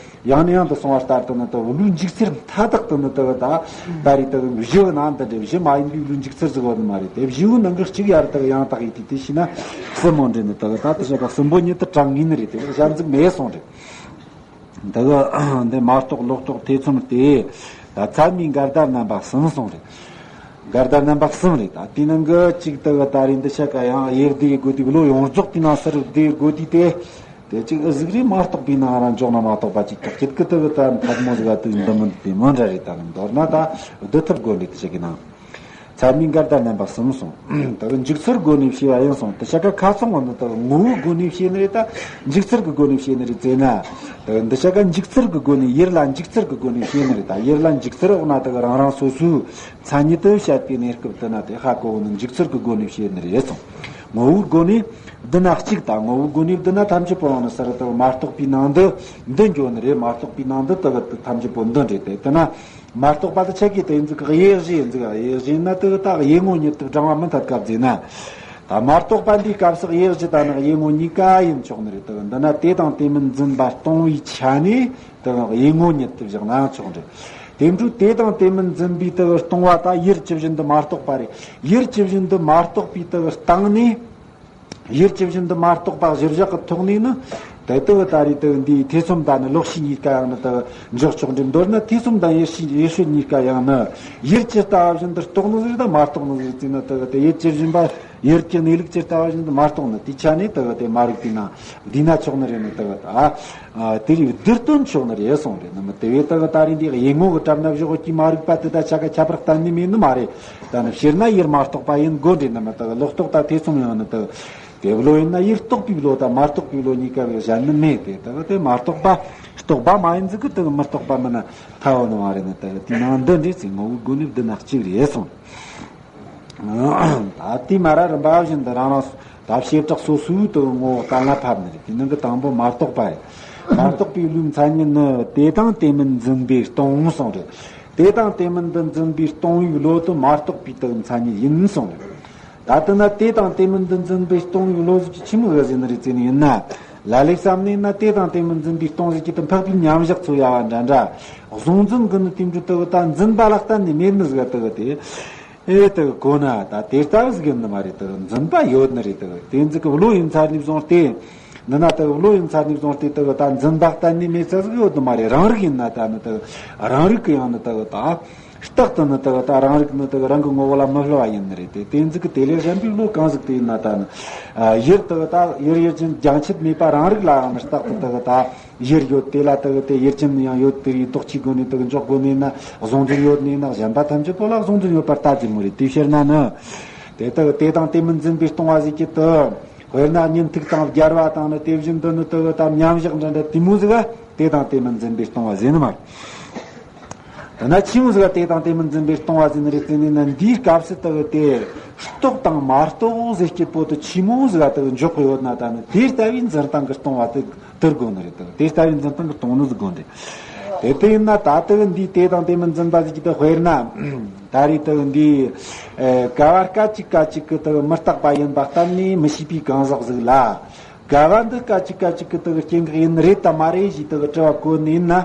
ཡང་ནས་ཡང་དུ་གསུངས་པ་ལྟར་དུ་ནི་ད་བློའི་འཇུག་ཚུལ་མཐའ་དག་ཏུ་ནི་ད་ད་ད་རེས་ད་བཞི་ནང་འདི་འདྲ་བཞི་མ་ཡིན་པའི་བློའི་འཇུག་ཚུལ་ཟིག་ཡོད་ནི་མ་རེད། དེ་བཞི་བོའི་ནང་གི་གཅིག་ཡར་ད་ཡང་དག་ཡིན་དུས་དེ་ཤེས་ན་གསུམ་མོ་འདྲ་ནི་ད་ད་དེ་བྱ་དགའ་གསུམ་པོ་ཉིད་དུ་གྲངས་ངེས་ནི་རེད། དེ་གཞན་ཟིག་མེད་གསུངས་རེད། འདི་གི་འདི་མ་གཏོགས་ལོག་རྟོག་ཐེ་ཚོམ་སྟེ། ད་ཚད་མའི་འགལ་ཟླ་རྣམ་པ་གསུམ་གསུངས་རེད། འགལ་ཟླ་རྣམ་པ་གསུམ་རེད། ད་དེ་ནང་གི་གཅིག་ད་གི་ད་རེས་འདི་ཆ་ག་ཡང་དབྱེ་བསྡུ་དགོས་དུས། བློ་ཡོངས་རྫོགས་དེ་ནང་སར་བསྡུ་དགོས་དུས་དེ། དེ་གཅིག་ཨ་ཟིག་རེད། མ་གཏོགས་པའི་ནང་རང་འཇོག་ན་མ་གཏོགས་པ་གཅིག་ཐག་གཅོད་གི་ད་གི་ད་འཐབ་མོ་ཟིག་ག་དུས་འདི་མིན་དེ་མིན་འདྲ་རེད། ད་ནི་མདོར་ན་ད་བསྡུ་ཐུབ་དགོས་འདྲ་དེ་ཆ་གི་ནང་། ཚད་མའི་འགལ་ཟླ་རྣམ་པ་གསུམ་གསུངས། ད་གི་འཇུག་ཚུལ་སྒོ་ནས་བཤད་པ་ཡིན་གསུངས། དེ་ཆ་ག་ཁ་ཚང་བ་ནི་ད་གི་ངོ་བོའི་སྒོ་ནས་བཤད་ནི་རེད། ད་འཇུག་ཚུལ་གི་སྒོ་ནས་བཤད་ནི་རེད་ཟེར་ན། ད་གི་འདི་ཆ་ག་འཇུག་ཚུལ་གི་སྒོ་ནས། ཡུལ་ལ་འཇུག་ཚུལ་གི་སྒོ་ནས་བཤད་ནི་རེད། ད་ཡུལ་ལ་འཇུག་ཚུལ་འོག་ན་ད་གི་རང་རང་སོ་སོའི་མཚན་ཉིད་དུ་བཤད་པའི་གནས་སྐབས་དེ་ན་དེ་ཧ་གོ་བོ་ནི་འཇུག་ཚུལ་གི་སྒོ་ནས་བཤད་ནི་རེད་གསུངས། ངོ་བོའི་སྒོ་ནས་བསྡུ་ན་གཅིག། ད་ངོ་བོའི་སྒོ་ནས་བསྡུ་ན་ཐམས་ཅད་པོ་ཡང་ནི་སར་ད་གི་མ་གཏོགས་པའི་ནང་དུ་འདི་འགྱོ་ནི་རེད། མ་གཏོགས་པའི་ནང་དུ་ད་གི་ཐམས་ཅད་པོ་འདི་འདྲེ་དེ་དེ་ན། མ་གཏོགས་པ་དེ་ཆ་གི་དེ་ཡིན་ཟིག་གི་དབྱེ་གཞི་ཡིན་ཟིག་དབྱེ་གཞི་ཡིན་ན་དེ་ད་དབྱེ་ངོ་ཉིད་དུ་བགྲང་བ་མི་འཐད་སྐབས་ཟིན་ན། ད་མ་གཏོགས་པ་འདིའི་སྐབས་སུ་དབྱེ་གཞི་ད་ནི་དབྱེ་ངོ་གཉིས་ཀ་ཡིན་ཆོག་ནི་རེད། དེ་འདི་ན་དེ་དང་དེ་མིན་འཛིན་པ་སྟོང་བའི་ཆ་ནས་དེ་དབྱེ་ངོ་ཉིད་དུ་བཞག་ན་ཆོག་འདྲ། དེ་འཕྲོས་དེ་དང་དེ་མིན་འཛིན་པའི་དེ་སྟོང་བ་ད་ཡུལ་ཇི་བཞིན་དུ་མ་རྟོགས་པ་རེད། ཡུལ་ཇི་བཞིན་དུ་མ་རྟོགས་པའི་དེ་སྟེང་ནས། ཡུལ་ཇི་བཞིན་དུ་མ་རྟོགས་པ་གཞིར་བཞག་གི་ཐོག་ནས་ནི། དེ་ལྟ་བུ་ད་རེས་དེ་འདིའི་ཐེ་ཚོམ་དང་ནི་ལོག་ཤེས་གཉིས་ཀ་ཡང་ནི་དེ་འཇོག་ཆོག་འདྲ། མདོར་ན་ཐེ་ཚོམ་དང་ཡེ་ཤེས་ཡེ་ཤེས་གཉིས་ཀ་ཡང་ནི། ཡུལ་ཇི་ལྟ་བ་བཞིན་དུ་རྟོགས་ནི་ཟིག་དང་མ་རྟོགས་ནི་ཟིག་བརྩིས་ན། དེ་དེ་ཡུལ་ཇི་བཞིན་པ། ཡུལ་གྱི་གནས་ལུགས་ཇི་ལྟ་བ་བཞིན་དུ་མ་རྟོགས་ནི་དེའི་ཆ་ནས་དེ་དེ་མ་རིག་པའི་ནང་འདུས་ན་ཆོག་ནི་རེད། ནི་དེ་ད། ཨ། དེ་རིགས་བསྡུ་སྟོན་ཆོག་ནི་རེད་གསུངས་རེད། ནི་མི་དེ་བས་དེ་ད་རེས་འདི་དབྱེ་ངོ་གི་གྲབས་ན་བཞག་གི་མ་རིག་པ་དེ་ད་ཆ་ག་ཁྱད་པར་གཏན་ནས་མེད་ནི་མ་རེད། ད་ནི་སྤྱིར་ན་ཡུལ་མ་རྟོགས་པ་ཡིན་དགོས་འདྲ། ནི་མི་དེ་ལོག་རྟོག་དང་ཐེ་ཚོམ་ཡང་ནི་དེ། དེ་བློ་ཡིན་ན་ཡུལ་རྟོགས་པའི་བློ་དང་མ་རྟོགས་པའི་བློ་གཉིས་ཀ་བས་གཞན་ནི་མེད་དེ། དེ་དེ་མ་རྟོགས་པ་རྟོགས་པ་མ་ཡིན་ཟིག་གི་དེ་མི་རྟོགས་པ་མིན་ན་ཐལ་བ་ནི་མ་རེད། ནི་དེ་དེའི་ནང་འདི་འདྲ་ཟེར་ངོ་བོའི་སྒོ་ནས་བསྡུ་ན་གཅིག་རེད་གསུངས། ད་དེ་མ་ར་རིམ་པ་བཞིན་དུ་རང་རང་ད་བྱེ་བྲག་སོ་སོའི་དུ་ངོ་བོ་གཏན་ལ་ཕབ་ནི་རེད། དེ་ནང་གི་དང་པོ་མ་རྟོགས་པ་རེད། མ་རྟོགས་པའི་བློའི་མཚན་ཉིད་ནི་དེ་དང་དེ་མིན་འཛིན་པས་སྟོང་གསུངས་རེད། དེ་དང་དེ་མིན་དུ་འཛིན་པས་སྟོང་བའི་བློ་དུ་མ་རྟོགས་པའི་དུ་མཚན་ཉིད་ཡིན་གསུངས་རེད། ད་ལྟ་ན་དེ་དང་དེ་མིན་དུ་འཛིན་པས་སྟོང་བའི་བློ་ཟིག་གི་ཆི་མོ་ག་ཟེར་ནི་རེད་ཟེར་ནི་ཡིན་ན། ལ་ལས་བསམ་ནས་ན་དེ་དང་དེ་མིན་འཛིན་པས་སྟོང་ཟིག་གི་དུ་འཕགས་པའི་མཉམ་བཞག་ཚོ་ཡ་བ་འདྲ་འདྲ། གཟུང་འཛིན་གི་ནི་དེ་འདྲ་དུ་ད་འཛིན་པ་ལ་གཏན་ནས་མེད་ནི་ཟིག་ག་དུ་དེ། ཨེ་དེ་གོ་ན་ད་དེ་ལྟ་བུ་ཟིག་ཡིན་ནི་མ་རེད། དེ་འཛིན་པ་ཡོད་ནི་རེད། དེ་དེ་ཟིག་གི་བློ་ཡིན་ཚར་ནས་བཟུང་སྟེ། འདི་ན་དེ་བློ་ཡིན་ཚར་ནས་བཟུང་སྟེ་དེ་ད་འཛིན་པ་གཏན་ནས་མེད་ཚ་ཟིག་ཡོད་ནི་མ་རེད། རང་རིག་ཡིན་ན་ད་ནི་དེ་རང་རིག་གི་ཡང་ནི་དེ་ད་རྟག་ཏུ་ནི་དེ་ད་རང་རིག་ནི་དེ་རང་གི་ངོ་བོ་ལ་མི་སླུ་བ་ཡིན་ནི་རེད། དེ་དེ་ཟིག་གི་དེ་ལས་གཞན་པའི་བློ་གང་ཟིག་དེ་ཡིན་ན་ད་ནི་ཡུལ་དེ་ད་ཡུལ་ཡུལ་ཅན་རྒྱང་ཆད་མེད་པ་རང་རིག་ལ་ཡང་ནི་རྟག་ཏུ་དེ་ད། ཡུལ་ཡོད་དེ་ལ་དེ་གི་དེ་ཡུལ་ཅན་ཡང་ཡོད་དེ་རིགས་ལྡོག་ཕྱིའི་སྒོ་ནས་དེ་གི་འཇོག་དགོས་ནས་ན། གཟུང་འཛིན་ཡོད་ནས་ན་གཞན་པ་ཐམས་ཅད་པོ་ལ་གཟུང་འཛིན་ཡོད་པར་ལྟ་ཅི་མོ་རེད། དེའི་ཕྱིར་ན་ནི། དེ་དག་དེ་དང་དེ་མིན་འཛིན་པས་སྟོང་བ་ཟིག་གི་དུ། དཔེར་ན་ཉིན་ཐིག་དང་རྒྱལ་བ་དང་ནི་དེ་བཞིན་དུ་ནི་དེ་གི་ད་མཉམ་བཞག་འདྲ་འདྲ་དེ་མོ་ཟིག་ག་དེ་དང་དེ་མིན་འཛིན་པས་སྟོང་བ་ཟེར་ནི་མ་རེད། དེ་ན་ཆི་མོ་ཟིག་ག་དེ་དང་དེ་མིན་འཛིན་པས་སྟོང་བ་ཟེར་ནི་རེད་ཟེར་ནས་ན། འདིའི་སྐབས་སུ་དེ་གི་དེ་རྟོགས་དང་མ་རྟོགས་ཟེར་སྐྱེད་པོ་དུ་ཆི་མོ་ཟིག་ག་དེ་གི་འཇོག་གི་ཡོད་ན། ད་ནི་དེ་ལྟ་བུའི་འཛིན་སྟངས་ཀྱི་སྟོང་བ་དེ། དེར་དགོས་ནི་རེད། དེ་ལྟ་བུའི་འཛིན་སྟངས་ཀྱི་སྟོང་ནི་ཟིག་དགོས་ནི་རེད། དེ་ལྟ་ཡིན་ན་ད་ལྟ་གི་འདིའི་དེ་དང་དེ་མིན་འཛིན་པ་ཟིག་གི་དེ་དཔེར་ན། ད་རེས་དེ་འདིའི་ཨེ་ག་བ་སྐད་ཅིག་སྐད་ཅིག་གི་དེ་མི་རྟག་པ་ཡིན་པ་གཏན་ནས་མི་ཤེས་པའི་གང་ཟག་ཟིག་ལ། ག་བ་འདི་སྐད་ཅིག་སྐད་ཅིག་གི་དེ་སྐྱེ་འགག་ཡིན་ནི་རེད་དམ་མ་རེད་ཞེས་དེ་དྲི་བ་བཀོད་ནི་ཡིན་ན།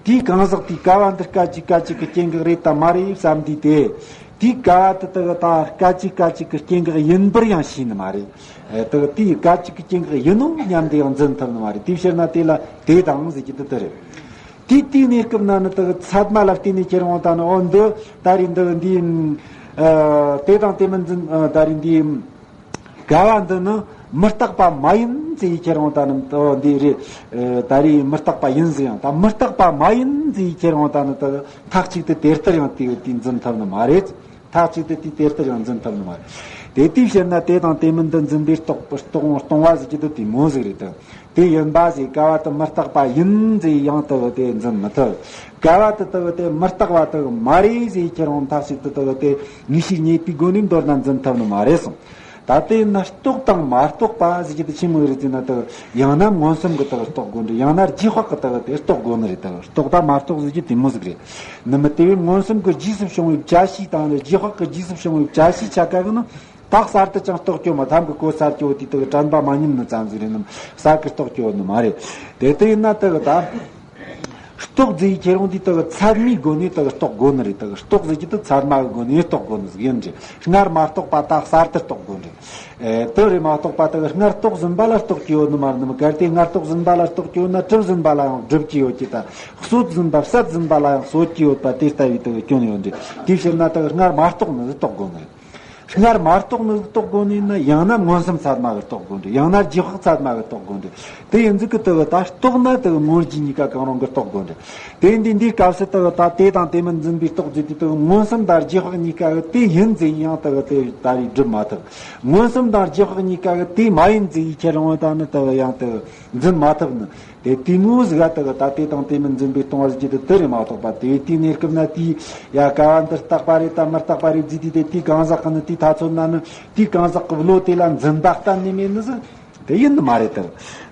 དེའི་གང་ཟག་དེས་ག་བ་འདི་སྐད་ཅིག་སྐད་ཅིག་གི་སྐྱེ་འགག་རེད་དམ་མ་རེད་བསམ་དུས་དེ། དེའི་ག་བ་དེ་དེ་དང་སྐད་ཅིག་སྐད་ཅིག་གི་སྐྱེ་འགག་ཡིན་པར་ཡང་ཤེས་ནི་མ་རེད། ཨེ་དེ་དེའི་སྐད་ཅིག་གི་སྐྱེ་འགག་ཡིན་ནོ་སྙམ་དུ་ཡང་འཛིན་ཐུབ་ནི་མ་རེད། དེའི་ཕྱིར་ན་དེ་ལ་དེ་དང་ཟེར་གྱི་དེ་དེ་རེད། དེའི་དེའི་གནས་སྐབས་ན་ནི་དེ་ཚད་མ་ལ་བརྟེན་ནས་ཁྱེར་འོང་ད་ནི། འོ་འདི་ད་རེས་འདི་འདི་ཨ་དེ་དང་དེ་མིན་འཛིན་ཨ་ད་རེས་འདི། ག་བ་འདི་ནི་མི་རྟག་པ་མ་ཡིན་ཟེར་ཁྱེར་འོང་ད་ནི། འོ་འདི་རེད། ཨ་ད་རེས་མི་རྟག་པ་ཡིན་ཟེར་ཡང་ད་མི་རྟག་པ་མ་ཡིན་ཟེར་ཁྱེར་འོང་ད་ནི་ད་མཐའ་གཅིག་ཏུ་དེ་ལྟར་ཡང་དེ་དེ་འཛིན་ཐུབ་ནི་མ་རེད། མཐའ་གཅིག་ཏུ་དེ་དེ་ལྟར་ཡང་འཛིན་ཐུབ་ནི་མ་རེད། དེ་དུས་ཕྱིར་ན་དེ་དང་དེ་མིན་དུ་འཛིན་པའི་རྟོག་རྟོག་སྟོང་བ་ཟེར་གྱི་དེ་དེ་མོ་ཟིག་རེད་དེ། དེ་ཡིན་པ་ཟེར་ག་བ་དེ་མི་རྟག་པ་ཡིན་ཟེར་ཡང་དེ་དེ་འཛིན་མི་ཐུབ། ག་བ་དེ་དེ་དེ་མི་རྟག་པ་དེ་མ་རེད་ཟེར་ཁྱེད་རང་མཐའ་གཅིག་ཏུ་དེ་དེ་ངེས་ཤེས་རྙེད་པའི་སྒོ་ནས་མདོར་ན་འཛིན་ཐུབ་ནི་མ་རེད་གསུངས། ད་དེ་ན་རྟོག་དང་མ་རྟོག་པ་ཟེར་གྱི་དེ་ཆི་མོ་རེད་ཟེར་ན། དེ་ཡང་ན་མངོན་སུམ་གྱི་དེ་རྟོག་དགོས་འདྲ། ཡང་ན་རྗེས་དཔག་གི་དེ་དེ་རྟོག་དགོས་ནི་རེད། དེ་རྟོག་དང་མ་རྟོག་ཟེར་གྱི་དེ་མོ་ཟིག་རེད། ནི་མི་དེ་བས་མངོན་སུམ་གྱི་རྗེས་སུ་བྱུང་བའི་བྱ་བྱེད་དང་ནི་རྗེས་དཔག་གི་རྗེས་སུ་བྱུང་བའི་བྱ་བྱེད་ཆ་ག་གི་ནི་ད་གསར་དུ་ཅང་རྟོག་རྒྱུ་མ། ཐམ་གི་གོ་ས་རྒྱུ་དེ་དེ་དྲན་པ་མ་ཉམས་ནི་ཙམ་ཟིག་རེད། ནི་གསར་གི་རྟོག་རྒྱུ་ནི་མ་རེད། དེ་དེ་ཡིན་ན་དེ་གི་ད། རྟོག་ཟེར་ཁྱེད་རང་འདི་དག་ཚད་མའི་སྒོ་ནས་དག་རྟོག་དགོས་ནི་རེད། དག་རྟོག་ཟེར་གྱི་དུ་ཚད་མ་གི་སྒོ་ནས་རྟོག་དགོས་ནི་ཟིག་ཡིན་རེད། སྔར་མ་རྟོགས་པ་ད་གསར་དུ་རྟོག་དགོས་རེད། ཨེ་དུ་རེ་མ་རྟོགས་པ་དག་སྔར་རྟོགས་ཟིན་པ་ལ་རྟོག་གི་ཡོད་ནི་མ་རེད། ནི་མ་གལ་ཏེ་སྔར་རྟོགས་ཟིན་པ་ལ་རྟོག་གི་ཡོད་ན་གྲུབ་ཟིན་པ་ལ་ཡང་སྒྲུབ་ཀྱི་ཡོད་ཀྱི། ད་གསོད་ཟིན་པ་བསད་ཟིན་པ་ལ་ཡང་གསོད་ཀྱི་ཡོད་པ་དེ་ལྟ་བུའི་དག་སྐྱོན་ཡོད་རེད། དེའི་ཕྱིར་ན་དག་སྔར་མ་རྟོགས་ནི་རྟོགས་དགོས་ནི་རེད། སྔར་མ་རྟོགས་ནི་རྟོགས་དགོས་ནི་ཡིན་ན། ཡང་ན་མངོན་སུམ་ཚད་མ་གི་རྟོགས་དགོས་འདྲ། ཡང་ན་རྗེས་དཔག་ཚད་མ་གི་རྟོགས་དགོས་འདྲ། དེ་ཡིན་ཟིག་གི་དེ་གི་ད་རྟོགས་ན་དེ་གི་མངོན་རྗེས་གཉིས་ཀ་གང་རུང་གི་རྟོགས་དགོས་འདྲ། དེ་འདི་འདིའི་སྐབས་སུ་དེ་གི་ད་དེ་དང་དེ་མིན་འཛིན་པའི་རྟོག་ཟེར་དུས། དེ་གི་མངོན་སུམ་དང་རྗེས་དཔག་གཉིས་ཀ་གི་དེ་ཡིན་ཟེར་ཡང་དེ་གི་དེ་ད་རེས་སྒྲུབ་མ་ཐུབ། མངོན་སུམ་དང་རྗེས་དཔག་གཉིས་ཀ་གི་དེ་མ་ཡིན་ཟེར་ཡི་ཁྱེད་རང་ད་ནི་དེ་གི་ཡང་དེ་གི་འཛིན་མ་ཐུབ་ནི། དེ་དེ་མོ་ཟིག་ག་དེ་གི་ད་དེ་དང་དེ་མིན་འཛིན་པའི་སྟོང་བ་ཟེར་གྱི་དེ་དེ་རེད་མ་གཏོགས་པ། དེ་དེའི་གནས་སྐབས་ན་དེའི་ཡ་ག་བ་འདི་རྟག་པ་རེད་དམ་མི་རྟག་པ་རེད་ཟེར་དུས། དེ་དེའི་གང་ཟག་གི་ནི་དེའི་ཐ་ཚོད་ན་ནི་དེའི་གང་ཟག་གི་བློ་དེ་ལ་འཛིན་པ་གཏན་ནས་མེད་ནི་ཟིག་དེ་ཡིན་ནི་མ་རེད་དེ།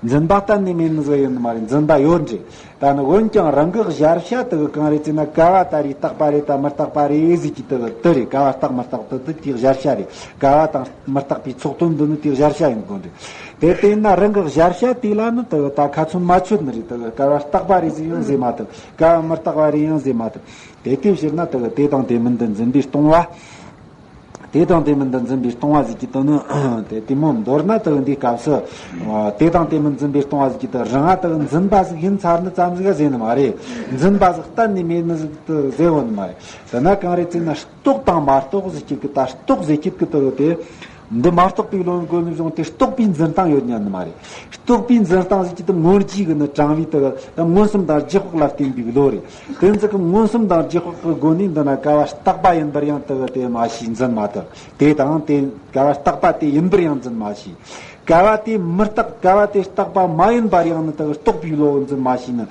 འཛིན་པ་གཏན་ནས་མེད་ནི་ཟིག་ཡིན་ནི་མ་རེད། འཛིན་པ་ཡོད་འདྲ། ད་ནི་འོན་ཀྱང་རང་གི་གཞལ་བྱ་དེ་གི་གང་རེད་ཟེར་ན། ག་བ་ད་རེད་རྟག་པ་རེད་དམ་མི་རྟག་པ་རེད་ཟེར་གྱི་དེ་གི་དེ་རེད། ག་བ་རྟག་མི་རྟག་དེ་དེ་དེའི་གཞལ་བྱ་རེད། ག་བ་དང་མི་རྟག་པའི་ཚོགས་དོན་འདི་ནི་དེའི་གཞལ་བྱ་ཡིན་དགོས་འདྲ། དེ་ལྟས་ན་རང་གི་གཞལ་བྱ་དེ་ལ་ནི་དེ་གི་ད་ཁ་ཚོན་མ་ཆོད་ནི་རེད། དེ་གི་ག་བ་རྟག་པ་རེད་ཟེར་ཡང་ཟེར་མ་ཐུབ། ག་བ་མི་རྟག་པ་རེད་ཡང་ཟེར་མ་ཐུབ། དེ་དེའི་ཕྱིར་ན་དེ་གི་དེ་དང་དེ་མིན་དུ་འཛིན་པའི་སྟོང་བ། དེ་དང་དེ་མིན་དུ་འཛིན་པའི་སྟོང་བ་ཟེར་གྱི་དོན་ནི་དེ་དེ་མོ། མདོར་ན་དེ་གི་འདིའི་སྐབས་སུ་དེ་དང་དེ་མིན་འཛིན་པའི་སྟོང་བ་ཟེར་གྱི་དོན་རང་ང་དེ་གི་འཛིན་པ་ཟིག་ཡིན་ཚར་ནི་ཙམ་ཟིག་ག་ཟེར་ནི་མ་རེད། འཛིན་པ་ཟིག་གཏན་ནས་མེད་ནི་ཟིག་དེ་ཟེར་བོ་ནི་མ་རེད། དེ་ན་གང་རེད་ཟེར་ན། རྟོག་དང་མ་རྟོག་ཟེར་གྱི་གི་ད་རྟོག་ཟེར་གྱི་གི་དེ་གི་དེ། འདི་མ་རྟོགས་པའི་བློ་ནི་སྒོ་ནས་བཟུང་སྟེ་རྟོག་པའི་འཛིན་སྟངས་ཡོད་ཉན་ནི་མ་རེད། རྟོག་པའི་འཛིན་སྟངས་ཟེར་གྱི་དེ་མངོན་རྗེས་གི་ནི་དྲང་བའི་དེ་གི་ད་མངོན་སུམ་དང་རྗེས་དཔག་ལ་བརྟེན་པའི་བློ་རེད། དེ་ཚོ་གི་མངོན་སུམ་དང་རྗེས་དཔག་གི་སྒོ་ནས་འདི་ན་ག་བ་རྟག་པ་ཡིན་པར་ཡང་དེ་གི་དེ་མ་ཤེས། འཛིན་མ་ཐུབ། དེ་དང་དེ་ག་བ་རྟག་པ་དེ་ཡིན་པར་ཡང་འཛིན་མ་ཤེས། ག་བ་དེ་མི་རྟག། ག་བ་དེ་རྟག་པ་མ་ཡིན་པར་ཡང་ནི་དེ་གི་རྟོག་པའི་བློ་འཛིན་མ་ཤེས་ནི།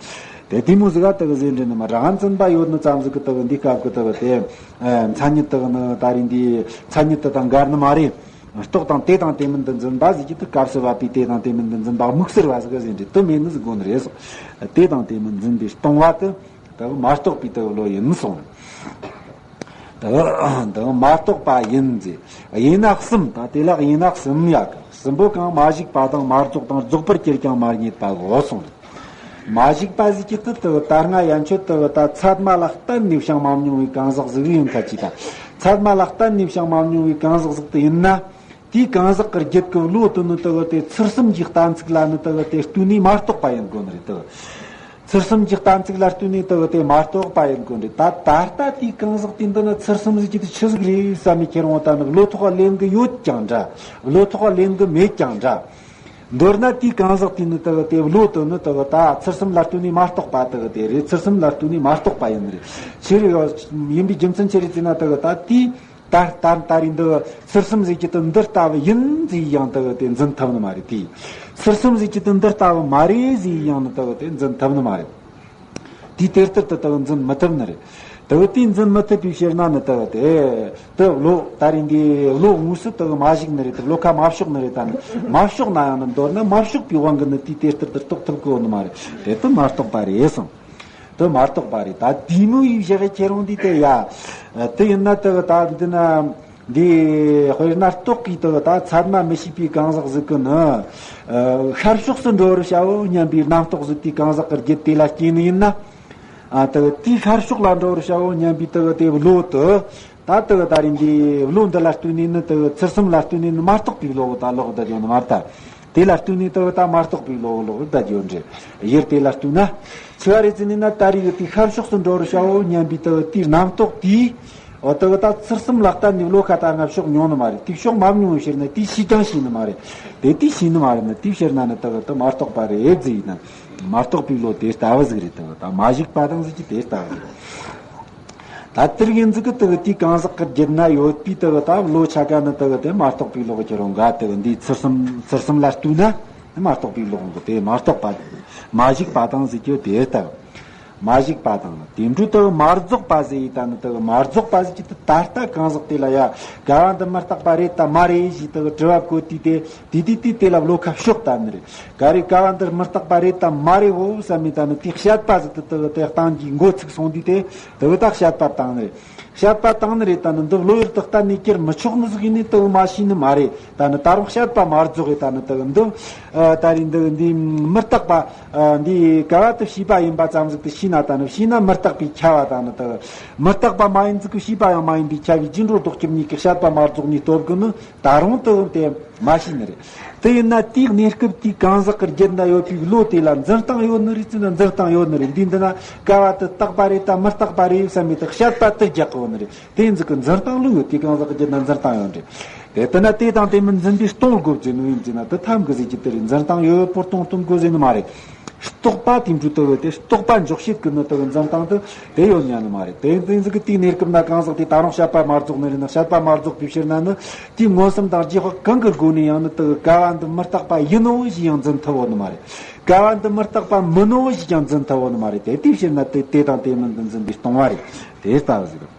དེ་དེ་མོ་ཟིག་ག་དེ་གི་ཟེར་འདྲ་ནི་མ། རང་འཛིན་པ་ཡོད་ནི་ཙམ་ཟིག་གི་དེ་གི་འདི་སྐབས་གི་དེ་གི་དེ་མཚན་ཉིད་དེ་གི་ནི་ད་རིང་འདི་མཚན་ཉིད་དེ་དང་འགལ་ནི་མ་རེད། རྟོག་དང་དེ་དང་དེ་མིན་དུ་འཛིན་པ་ཟེར་གྱི་དེ་སྐབས་སུ་བབ་པའི་དེ་དང་དེ་མིན་དུ་འཛིན་པ་དམིགས་བསལ་བ་ཟིག་ག་ཟེར་འདྲ་དེ་མེད་ནི་ཟིག་དགོས་ནི་རེད་གསུངས། དེ་དང་དེ་མིན་འཛིན་པའི་སྟོང་བ་དེ་དེ་གི་མ་རྟོགས་པའི་དེ་གི་བློ་ཡིན་གསུངས། དེ་དེ་མ་རྟོགས་པ་ཡིན་ཟེར། དབྱེ་ན་གསུམ། ད་དེ་ལ་དབྱེ་ན་གསུམ་ཡོད་གི། གསུམ་པོ་གང་། མ་ཞིག་པ་དང་མ་རྫོགས་དང་། རྫོགས་པར་གྱུར་ཀྱང་མ་རྙེད་པའོ་གསུངས། མ་ཞིག་པ་ཟེར་གྱི་དེ་དེ་ད་སྔ་ཡན་ཆད་དེ་ད་ཚད་མ་ལ་གཏན་ནས་བྱང་མ་མྱོང་བའི་གང་ཟག་ཟིག་ཡིན་ཁ་ཅིག་དང་། ཚད་མ་ལ་གཏན་ནས་བྱང་མ་མྱོང་བའི་གང་ཟག་ཟིག་དེ་ཡིན་ན། དེའི་གང་ཟག་གི་རྒྱུད་ཀྱི་བློ་དེ་ནི་དེ་དེ་ཚུལ་གསུམ་གྱི་གཏན་ཚིགས་ལ་ནི་དེ་དེ་ལྟོས་ནས་མ་རྟོགས་པ་ཡིན་དགོས་ནི་རེད་དེ། ཚུལ་གསུམ་གྱི་གཏན་ཚིགས་ལ་ལྟོས་ནས་དེ་དེ་མ་རྟོགས་པ་ཡིན་དགོས་ནི་རེད། ད་ད་ལྟ་དེའི་གང་ཟག་དེ་འདི་ནི་ཚུལ་གསུམ་ཟེར་གྱི་དེ་ཆི་ཟིག་རེད་བསམ་མི་ཁྱེར་འོང་། ད་ནི་བློ་ཐོག་ལེན་གི་ཡོད་ཀྱང་འདྲ། བློ་ཐོག་ལེན་གི་མེད་ཀྱང་འདྲ། མདོར་ན་དེའི་གང་ཟག་དེ་ནི་དེ་དེ་བློ་དེ་ནི་དེ་ད་ཚུལ་གསུམ་ལ་ལྟོས་ནས་མ་རྟོགས་པ་དེ་དེ་རེད། ཚུལ་གསུམ་ལ་ལྟོས་ནས་མ་རྟོགས་པ་ཡིན་ནི་རེད། ཆི་རེད་ཡིན་པའི་རྒྱུ་མཚན་ཆི་རེད་ཟེར་ན། དེ་ད་དེའི་ད་ད་ད་རེས་འདི་ཚུལ་གསུམ་ཟེར་གྱི་དེ་འདི་ལྟ་བུ་ཡིན་ཟེར་ཡང་དེ་དེ་འཛིན་ཐུབ་ནི་མ་རེད། དེ་ཚུལ་གསུམ་ཟེར་གྱི་དེ་འདི་ལྟ་བུ་མ་རེད་ཟེར་ཡང་ནི་དེ་དེ་འཛིན་ཐུབ་ནི་མ་རེད། དེ་དེ་ལྟར་དུ་དེ་འཛིན་མི་ཐུབ་ནི་རེད། དེ་དེ་འཛིན་མི་ཐུབ་པའི་ཕྱིར་ན་ནི་དེ་དེ་དེ་བློ་ད་རེས་འདི་བློ་དངོས་སུ་དེ་མ་ཞིག་ནི་རེད། དེ་བློ་ཁ་མ་ཕྱོགས་ནི་རེད། ད་ནི་མ་ཕྱོགས་ན་ཡང་ནི་མདོར་ན་མ་ཕྱོགས་པའི་དབང་གིས་ནི་དེ་དེ་ལྟར་དུ་རྟོགས་ཐུབ་གོ་ནི་མ་རེད། དེ་དེ་མ་རྟོགས་པ་རེད་གསུངས། དེ་མ་རྟོགས་པ་རེད། ད་དེ་མོ་ཡིན་ཞེས་ཁྱེད་རང་འདི་དེ་ཡ། དེ་ཡིན་ན་དེ་ད་འདི་ན་འདི་དཔེར་ན་རྟོག་གིས་དེ་ད་ཚད་མ་མི་ཤེས་པའི་གང་ཟག་ཟིག་གི་ནི་ཤར་ཕྱོགས་སུ་འགྲོ་བར་བྱའོ་སྙམ་པའི་རྣམ་རྟོག་ཟིག་དེའི་གང་ཟག་གི་རྒྱུད་དེ་ལ་སྐྱེས་ནི་ཡིན་ན། ཨ་དེ་དེའི་ཤར་ཕྱོགས་ལ་འགྲོ་བར་བྱའོ་སྙམ་པའི་དེ་དེ་བློ་དེ། ད་དེ་ད་རེས་འདི་བློ་འདི་ལ་ལྟོས་ནས་ནི་དེ་ཚུལ་གསུམ་ལ་ལྟོས་ནས་ནི་མ་རྟོགས་པའི་བློ་ད་ལོག་བསྡད་ཡོད་ནི་མ་རེད། ད་དེ་ལ་ལྟོས་ནས་དེ་ད་མ་རྟོགས་པའི་བློ་ལོག་བསྡད་ཡོད་འདྲ། ཡུལ་དེ་ལ་ལྟོས་ན། ཆི་བ་རེད་ཟེར་ནས་ན། ད་རེས་དེ་ཤར་ཕྱོགས་སུ་འགྲོ་བར་བྱའོ་སྙམ་པའི་དེ་དེའི་རྣམ་རྟོག་དེས། འོ་དེ་ད་ཚུལ་གསུམ་ལ་གཏན་ནས་བློ་ཁ་ད་སྔ་ཕྱོགས་མྱོང་ནི་མ་རེད། དེ་ཕྱོགས་མ་མྱོང་བའི་ཕྱིར་ན་དེ་ཤེས་ཀྱང་ཤེས་ནི་མ་རེད། དེ་དེ་ཤེས་ནི་མ་རེད་ན་དེའི་ཕྱིར་ན་ནི་དེ་དེ་མ་རྟོགས་པ་རེད་ཟེར་ཡིན་ན། མ་རྟོགས་པའི་བློ་དེ་ལྟ་བུ་ཟིག་རེད། དེ་ད་མ་ཞིག་པ་དང་ཟེར་གྱི་དེ་ལྟ་བུ་ཟིག་རེད། ད་དེ་རིགས་ཡིན་ཟིག་གི་དེ་གི་དེའི་གང་ཟག་གི་རྒྱུད་ན་ཡོད་པའི་དེ་གི་ད་བློ་ཆ་ག་ནི་དེ་གི་དེ་མ་རྟོགས་པའི་ལོག་གི་རུང་ག་དེ་གི་འདིའི་ཚུལ་གསུམ་ཚུལ་གསུམ་ལ་ལྟོས་ན་མ་རྟོགས་པའི་ལོག་གི་དེ་མ་རྟོགས་པ་མ་ཞིག་པ་དང་ཟེར་རྒྱུ་དེ་ལྟ་བུ། མ་ཞིག་པ་དང་དེ་འཕྲོ་དེ་གི་མ་རྫོགས་པ་ཟེར་ཡི་ད་ནི་དེ་གི་མ་རྫོགས་པ་ཟེར་གྱི་དེ་ད་ལྟ་གང་ཟག་དེ་ལ་ཡ་ག་བ་འདི་མི་རྟག་པ་རེད་ད་མ་རེད་ཞེས་དེ་གི་དྲི་བ་བཀོད་དུས་དེ། དེ་དུས་དེ་དེ་ལ་བློ་ཁ་ཕྱོགས་བཏང་ནི་རེད། ག་རེ་ག་བ་འདི་མི་རྟག་པ་རེད་དམ་མ་རེད་འོ་བསམ་མི་ད་ནི་དེ་བཤད་པ་ཟིག་ཏུ་དེ་དེ་བཏང་གི་མགོ་ཚིག་སོང་དུས་དེ་དེ་ད་བཤད་པ་བཏང་ནི་རེད། བཤད་པ་བཏང་ནི་རེད་ད་ནི་འདི་བློ་ཡུལ་དུ་གཏན་ནས་བསྐྱུར་མི་ཆོག་ནི་ཟིག་ཡིན་ནི་དེ་མ་ཤེས་ནི་མ་རེད། ད་ནི་ད་རུང་བཤད་པ་མ་རྫོགས་ཡི་ད་ནི་དེ་འདི་ད་རེས་འདི་འདི་མི་རྟག་པ་འདི་ག་བ་དུ་བྱིས་པ་ཡིན་པ་ཙམ་ཟིག་ཏུ་ཤེས་ན་ད་ནི་ཤེས་ན་མི་རྟག་པའི་ཁྱབ་པ་ད་ནི་དེ་མི་རྟག་པ་མ་ཡིན་ཟིག་གི་བྱིས་པ་ཡང་མ་ཡིན་པའི་ཁྱབ་པའི་རྒྱུ་འགྲོ་ལྡོག་ཁྱབ་གཉིས་ཀྱི་བཤད་པ་མ་རྫོགས་ནི་སྟོབས་ཀྱི་ནི། ད་རུང་དུ་དེ་མ་ཤེས་ནི་རེད། དེ་ཡིན་ན་དེའི་གནས་སྐབས་དེའི་གང་ཟག་གི་རྒྱུད་ན་ཡོད་པའི་བློ་དེ་ལ་འཛིན་སྟངས་ཡོད་ནི་རེད་ཟེར་ན་འཛིན་སྟངས་ཡོད་ནི་རེད། འདི་འདི་ན་ག་བ་དུ་རྟག་པ་རེད་དམ་མི་རྟག་པ་རེད་བསམ་མི་དེ་བཤད་པ་དུ་རྒྱག་གི་ཡོད་ནི་རེད། དེ་འཛིན་གི་འཛིན་སྟངས་ལུགས་ཡོད། དེའི་གང་ཟག་གི་རྒྱུད་ན་འཛིན་སྟངས་ཡོད་རེད། དེ་ལྟ་ན་དེ་དང་དེ་མིན་འཛིན་པའི་སྟོང་དགོས་ཟེར་ནི་ཡིན་ཟེར་ན་དེ་ཐམ་གི་ཟེར་གྱི་དེ་རེད། འཛིན་སྟངས་ཡོད་པོ་སྟོང་སྟོན་དགོས་ཟེར་ནི་མ་རེད། རྟོག་པ་དེ་འདྲ་ལྟ་བུ་དེ་རྟོག་པ་འཇོག་བྱེད་ཀྱི་ནི་ལྟ་བུ་འཛིན་སྟངས་དེ་དེ་ཡོད་ཉན་ནི་མ་རེད། དེ་དེ་ཟིག་གི་དེའི་གནས་སྐབས་ན་གང་ཟག་དེ་ད་རུང་བཤད་པ་མ་རྫོགས་ནི་རེད་ན། བཤད་པ་མ་རྫོགས་པའི་ཕྱིར་ན་ནི་དེའི་མངོན་སུམ་དང་རྗེས་དཔག་གང་གི་སྒོ་ནས་ཡང་ནི་ལྟ་བུ་ག་བ་འདི་མི་རྟག་པ་ཡིན་ནོ་ཞེས་ཡང་འཛིན་ཐུབ་བོ་ནི་མ་རེད། ག་བ་འདི་མི་རྟག་པ་མིན་ནོ་ཞེས་ཀྱང་འཛིན་ཐུབ་བོ་ནི་མ་རེད། དེ་དེའི་ཕྱིར་ན་དེ་དེ་དང་དེ་མིན་དུ་འཛིན་པའི་སྟོང་བ་རེད། དེ་ལྟ་བུ་ཟིག་རེད།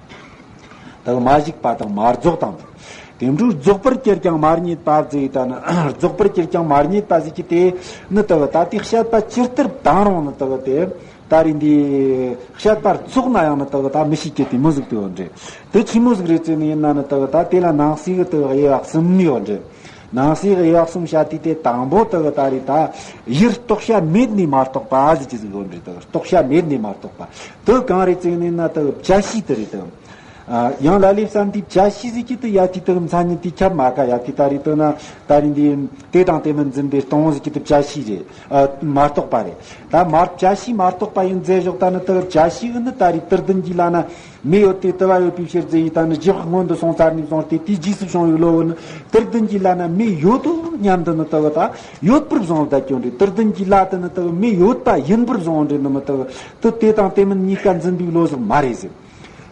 དག་མ་ཞིག་པ་དང་མ་རྫོགས་དང་། དེ་འཕྲོས་རྫོགས་པར་གྱུར་ཀྱང་མ་རྙེད་པ་ཟེར་ད་ནི་རྫོགས་པར་གྱུར་ཀྱང་མ་རྙེད་པ་ཟེར་གྱི་དེ་ནི་དག་ད་ལྟའི་བཤད་པ་ཇི་ལྟར་དང་རུང་ནི་དག་དེ་ད་རེས་འདི་བཤད་པ་རྫོགས་ན་ཡང་ནི་དག་ད་མི་ཤེས་ཀྱི་དེ་མོ་ཟིག་དུ་ཡོད་འདྲེ། དེ་ཆི་མོ་ཟིག་རེད་ཟེར་ནི་ཡིན་ན་ནི་དག་ད་དེ་ལ་ནང་གསེས་ཀྱི་དག་དབྱེ་བ་གསུམ་ཡོད་འདྲེ། ནང་གསེས་ཀྱི་དབྱེ་བ་གསུམ་བཤད་དུས་དེ་དང་པོ་དག་ད་རེས་ད་ཡུལ་རྟོགས་བྱ་མེད་ནས་མ་རྟོགས་པ་ཟེར་གྱི་ཟིག་ཡོད་འདྲེ། དག་རྟོགས་བྱ་མེད་ནས་མ་རྟོགས་པ་དེ་གང་རེད་ཟེར་ནི་ཡིན་ན་དག་བྱ་བྱེད་དེ་རེད་དག་ཡང་ལ་ལས་བསམ་དུས་བྱ་བྱེད་ཟེར་གྱི་དེ་ཡ་དེ་དག་མཚན་ཉིད་དེ་ཁྱབ་མ་ཁ་ཡ་དེ་ད་རེས་དེ་ན་ད་རེས་འདི་དེ་དང་དེ་མིན་འཛིན་པའི་སྟོང་ཟེར་གྱི་དེ་བྱ་བྱེད་རེད། མ་རྟོགས་པ་རེད། ད་མ་བྱ་བྱེད་མ་རྟོགས་པ་ཡིན་ཟེར་ཞོག་ད་ནི་དེ་བྱ་བྱེད་ནི་ད་རེས་དུས་ལྡན་གྱི་ལ་ན་མེ་ཡོད་དེ་དུ་བ་ཡོད་པའི་ཕྱིར་ཟེར་ཡི་ད་ནི་རྗེས་དཔག་སྔོན་དུ་སོང་ཚར་ནས་བཟུང་སྟེ་དེའི་རྗེས་སུ་བྱུང་བའི་བློ་བོ་ནི་དུས་ལྡན་གྱི་ལ་ན་མེ་ཡོད་དོ་སྙམ་དུ་ནི་དེ་བ་ད་ཡོད་པར་བཟུང་བ་ད་སྐྱོན་རེད། དུས་ལྡན་གྱི་ལ་དུ་ནི་དེ་བ་མེ་ཡོད་པ་ཡིན་པར་བཟུང་བ་འདྲེ་ནི་མི་དེ་བ་དུ་དེ་དང་དེ་མིན་གཉིས་ཀ་འཛིན་པའི་བློ་ཟིག་མ་རེད་ཟེར།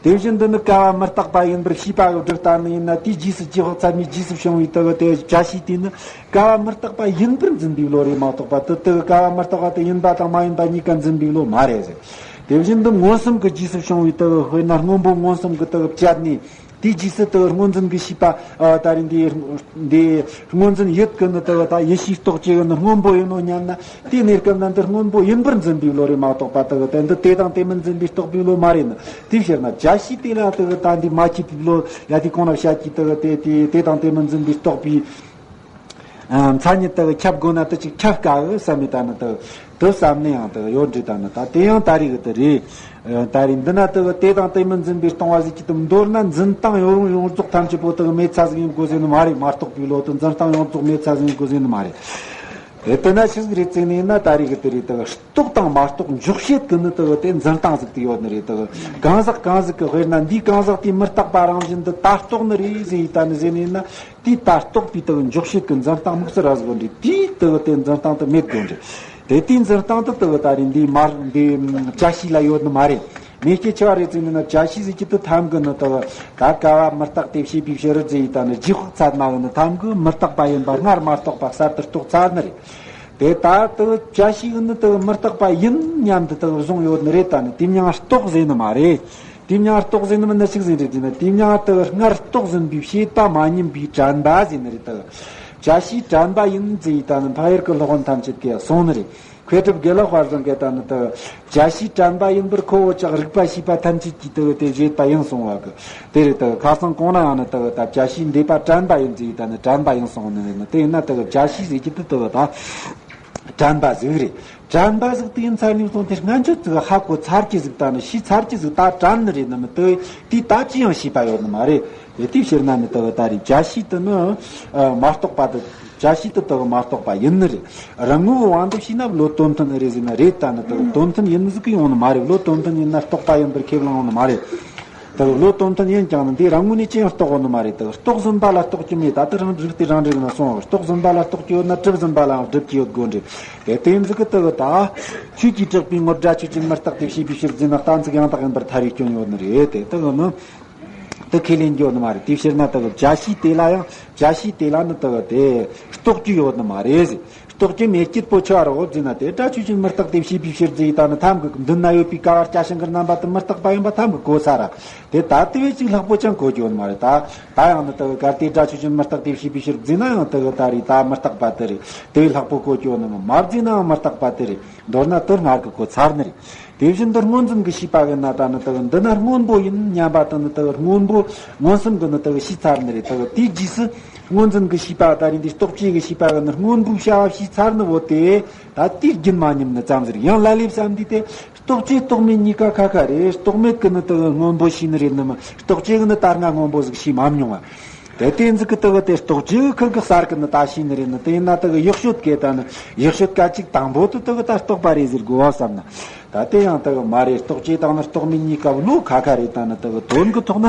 དེ་བཞིན་དུ་ནི་ག་བ་མི་རྟག་པ་ཡིན་པར་ཤེས་པ་གི་སྒྲུབ་ལྟ་ནི་ཡིན་ན་དེའི་རྗེས་སུ་རྗེས་དཔག་ཚད་མའི་རྗེས་སུ་བྱུང་བའི་དུ་བ་དེ་བྱ་བྱེད་དེ་ནི་ག་བ་མི་རྟག་པ་ཡིན་པར་འཛིན་པའི་བློ་རེད་མ་གཏོགས་པ་དུ་དུ་ག་བ་མི་རྟག་པ་དུ་ཡིན་པ་དང་མ་ཡིན་པ་གཉིས་ཀ་འཛིན་པའི་བློ་མ་རེད་ཟེར། དེ་བཞིན་དུ་མངོན་སུམ་གྱི་རྗེས་སུ་བྱུང་བའི་དུ་དཔེར་ན་སྔོན་པོ་མངོན་སུམ་གྱི་དུ་བཅད་ནས་དེའི་རྗེས་སུ་དུ་སྔོ་འཛིན་གྱི་ཤེས་པ་ད་རེས་འདི་འདི་སྔོ་འཛིན་ཡུལ་གྱི་ནི་དུ་ད་ཡིད་ཤེས་རྟོག་བཅས་ཀྱི་ནི་སྔོན་པོ་ཡིན་ནོ་སྙམ་ན་དེའི་གནས་སྐབས་ན་འདི་སྔོན་པོ་ཡིན་པར་འཛིན་པའི་བློ་རེད་མ་གཏོགས་པ་དུ་དེ་འདི་དེ་དང་དེ་མིན་འཛིན་པའི་རྟོག་པའི་བློ་མ་རེད་ནི། དེའི་ཕྱིར་ན་བྱ་བྱེད་དེ་ལ་དུ་ད་འདི་མ་སྐྱེས་པའི་བློ་ཡ་དེ་གོང་ལ་བཤད་ཀྱི་དུ་དེ་དེ་དེ་དང་དེ་མིན་འཛིན་པའི་རྟོག་པའི་མཚན་ཉིད་དག་ཁྱབ་དགོས་ན་དུ་ཅིག་ཁྱབ་དཀའ་གི་བསམ་མེད་ད་ནི་དུ་དུ་བསམ་ནས་ཡང་དུ་ཡོད་འདྲི་ད་ནི་ད་དེ་ཡང་ད་རེས་གི་དུ་རེད། ད་རེས་འདི་ན་དུ་དེ་དང་དེ་མིན་འཛིན་པའི་སྟོང་བ་ཟིག་གི་དུ་མདོར་ན་འཛིན་སྟངས་ཡོད་རུང་ཡོངས་རྫོགས་ཐམས་ཅད་པོ་དུ་མེད་ཚ་ཟིག་ཡིན་དགོས་ཟེར་ནི་མ་རེད། མ་རྟོགས་པའི་བློ་དུ་འཛིན་སྟངས་ཡོངས་རྫོགས་མེད་ཚ་ཟིག་ཡིན་དགོས་ཟེར་ནི་མ་རེད། དེ་ལྟ་ན་ཆི་ཟིག་རེད་ཟེར་ནི་ཡིན་ན་ད་རེས་གི་དུ་རེད་དུ། རྟོགས་དང་མ་རྟོགས་འཇོག་བྱེད་ཀྱི་ནི་དུ་དེ་འཛིན་སྟངས་ཟིག་དུ་ཡོད་ནི་རེད་དུ། གང་ཟག་གང་ཟག་གི་དཔེར་ན་འདིའི་གང་ཟག་དེའི་མི་རྟག་པ་རང་བཞིན་དུ་ད་རྟོགས་ནི་རེད་ཟེར་ཡི་ད་ནི་ཟེར་ནི་ཡིན་ན་དེའི་ད་རྟོགས་པའི་དུ་འཇོག་བྱེད་ཀྱི་འཛིན་སྟངས་དམིགས་སུ་ར་ཟིག་འདྲི་དེའི་དུ་དེ་འཛིན་སྟངས་དུ་མེད་དགོས་འདྲི། དེ་དེའི་འཛིན་སྟངས་དུ་དུ་ད་རེད་འདིའི་མར་འདི་བྱ་བྱེད་ལ་ཡོད་ནི་མ་རེད། མེ་སྐྱེ་ཆེ་བ་རེད་ཟེར་ནི་ན་བྱ་བྱེད་ཟེར་གྱི་དུ་ཐམ་གི་ནི་དུ་ད་ག་བ་མི་རྟག་དེ་བྱེད་པའི་ཕྱིར་ཟེར་ཡི་ད་ནི་རྗེས་དཔག་ཚད་མ་གི་ནི་ཐམ་གི་མི་རྟག་པ་ཡིན་པ་སྔར་མ་རྟོགས་པ་གསར་དུ་རྟོགས་ཚར་ནི་རེད། དེ་ལྟར་དུ་བྱ་བྱེད་ནི་དུ་མི་རྟག་པ་ཡིན་སྙམ་དུ་དུ་བཟུང་ཡོད་ནི་རེད། ད་ནི་དེ་མྱང་རྟོགས་ཟེར་ནི་མ་རེད། དེ་མྱང་རྟོགས་ཟེར་ནི་མིན་ན་ཆི་ཟིག་རེད་ཟེར་ན་དེ་མྱང་དུ་སྔར་རྟོགས་ཟིན་པའི་བྱེད་པ་མ་ཉམས་པའི་དྲན་པ་ཟེར་ནི་རེད། དུ་བྱ་བྱེད་དྲན་པ་ཡིན་ཟེར་ཡི་ད་ནི་འཕགས་ཡུལ་གྱི་སློབ་དཔོན་ཐམས་ཅད་ཀྱིས་གསུངས་ནི་རེད། མཁས་གྲུབ་དགེ་ལེགས་དཔལ་བཟང་གིས་ད་ནི་དུ་བྱ་བྱེད་དྲན་པ་ཡིན་པར་ཁོ་བོ་ཅག་རིག་པ་ཤེས་པ་ཐམས་ཅད་ཀྱིས་དུ་དེ་བཞེད་པ་ཡིན་གསུངས་པ་གི་དེ་རེད། དུ་ཁ་སང་གོང་ན་ཡང་ནི་དུ་ད་བྱ་བྱེད་འདས་པ་དྲན་པ་ཡིན་ཟེར་ཡི་ད་ནི་དྲན་པ་ཡིན་གསུངས་ནི་རེད། ནི་དེ་ཡིན་ན་དུ་བྱ་བྱེད་ཟེར་གྱི་དུ་དུ་ད་དྲན་པ་ཟིག་རེད། དྲན་པ་ཟིག་དུ་ཡིན་ཚར་ནས་བཟུང་སྟེ་སྔ་འཇོག་ཙིག་ཧ་གོ་ཚར་གྱི་ཟིག་ད་ནི་ཤེས་ཚར་གྱི་ཟིག་ད་དྲན་ནི་རེད། ནི་མི་དུ་དེ་ད་ཅི་ཡང་ཤེས་པ་ཡོད་ནི་མ་རེད། དེ་དེའི་ཕྱིར་ན་ནི་དུ་ད་རེད་བྱ་བྱེད་དུ་ནི་མ་རྟོགས་པ་དུ་བྱ་བྱེད་དུ་དུ་མ་རྟོགས་པ་ཡིན་ནི་རེད། རང་ངོ་བོ་དབང་དུ་བྱས་ན་བློ་དོན་མཐུན་རེད་ཟེར་ན་རེད། ད་ནི་དུ་དོན་མཐུན་ཡིན་ཟིག་གི་ཡོང་ནི་མ་རེད། བློ་དོན་མཐུན་ཡིན་ན་རྟོགས་པ་ཡིན་པར་ཁས་བླངས་ཡོང་ནི་མ་རེད། དེ་བློ་དོན་མཐུན་ཡིན་ཀྱང་ནི་འདི་རང་ངོས་ནས་ཅི་ཡང་རྟོགས་ཡོད་ནི་མ་རེད། དེ་རྟོགས་ཟིན་པ་ལ་རྟོགས་རྒྱུ་མེད། ད་དེ་རང་རིག་དེ་རང་རིག་ན་སོང་། རྟོགས་ཟིན་པ་ལ་རྟོགས་རྒྱུ་ཡོད་ན་གྲུབ་ཟིན་པ་ལའང་སྒྲུབ་རྒྱུ་ཡོད་དགོས་འདྲ། དེ་དེ་ཟིག་གི་དེ་གི་ད་ཆོས་ཀྱིས་དྲེགས་པའི་ངོར་སྒྲ་ཆོས་ཅན་མི་རྟག་སྟེ་ཞེས་པའི་ཕྱིར་བརྫིས་ན་གཏན་ཚིགས་ཡང་དག་ཡིན་པར་ཐལ་བའི་སྐྱོན་ཡོད་ནི་རེད། དེ་དེ་གི་ནི་དེ་ཁས་ལེན་རྒྱུ་ཡོད་ནི་མ་རེད། དེའི་ཕྱིར་ན་དེ་གི་བྱ་བྱིས་དེ་ལ་ཡང་བྱ་བྱིས་དེ་ལ་ནི་དེ་གི་དེ་རྟོགས་རྒྱུ་ཡོད་ནི་མ་རེད་ཟེར། རྟོགས་རྒྱུ་མེད་སྐྱིད་པོ་ཆུ་བར་འོ་བརྫིས་ན། དེ་སྒྲ་ཆོས་ཅན་མི་རྟག་སྟེ་ཞེས་པའི་ཕྱིར་བརྫིས་ཡིན་ད་ནི་ཐམ་གི་མདུན་ན་ཡོད་པའི་ཀ་བར་སྐྱ་ཞིང་གི་རྣམ་པ་དེ་མི་རྟག་པ་ཡིན་པ་ཐམ་གི་གོ་ཚར་ར། དེ་ད་དེ་བས་ཅིག་ལྷག་པོ་ཅང་གོ་རྒྱུ་ཡོད་ནི་མ་རེད། ད་ད་ཡང་ནི་དེ་གི་གལ་ཏེ་སྒྲ་ཆོས་ཅན་མི་རྟག་སྟེ་ཞེས་པའི་ཕྱིར་བརྫིས་ན་ཡང་དེ་གི་ད་རེད། ད་མི་རྟག་པ་དེ་རེད། དེ་བས་ལྷག་པོ་གོ་རྒྱུ་ཡོད་ནི་མ། མ་བརྫིས་ན་ཡང་མི་རྟག་པ་དེ་རེད། མདོར་ན་དེ་སྔར་གི་གོ་ཚར་ནི་རེད། དེ་བཞིན་དུ་སྔོ་འཛིན་གྱི་ཤེས་པ་གི་ན་ད་ནི་དེ་གི་འདི་ན་སྔོན་པོ་ཡིན་སྙམ་པ་དེ་ནི་དེ་གི་སྔོན་པོ་མངོན་སུམ་གྱིས་ནི་དེ་གི་ཤེས་ཚར་ནི་རེད། དེ་གི་དེའི་རྗེས་སུ་སྔོ་འཛིན་གྱི་ཤེས་པ་ད་རེད། འདི་རྟོག་བཅས་ཀྱི་ཤེས་པ་གི་ནི་སྔོན་པོའི་བྱ་བ་ཤེས་ཚར་ནི་བོ་དེ་ད་དེའི་རྒྱུན་མ་ཉམས་ནི་ཙམ་ཟེར། ཡང་ལ་ལས་བསམ་དུས་དེ་རྟོག་བཅས་རྟོག་མེད་གཉིས་ཀ་ཁ་ཁ་རེད། རྟོག་མེད་ཀྱིས་ནི་དེ་གི་སྔོན་པོ་ཤེས་ནི་རེད་ནི་མ། རྟོག་བཅས་ཀྱིས་ནི་ད་སྔ་སྔོན་པོ་ཟིག་ཤེས་མ་མྱོང་བ། དེ་དེ་ཟིག་གི་དེ་གི་དེ་རྟོག་བཅས་ཀྱི་ཁུར་གི་གསར་གི་ནི་ད་ཤེས་ནི་རེད་ནི། དེ་ཡིན་ན་དེ་གི་ཡག་ཤོས་གི་ད་ནི་ཡག་ཤོས་ག་ཅིག་དང་པོ་དེ་དེ་གི་ད་རྟོག་པ་རེད་ཟེར་དགོས་བ་བསམ་ན། ད་དེ་ཡང་དེ་གི་མ་རེད། རྟོག་བཅས་དང་ནི་རྟོག་མེད་གཉིས་ཀ་བློ་ཁ་ཁ་རེད། ད་ནི་དེ་གི་དོན་གི་ཐོག་ན་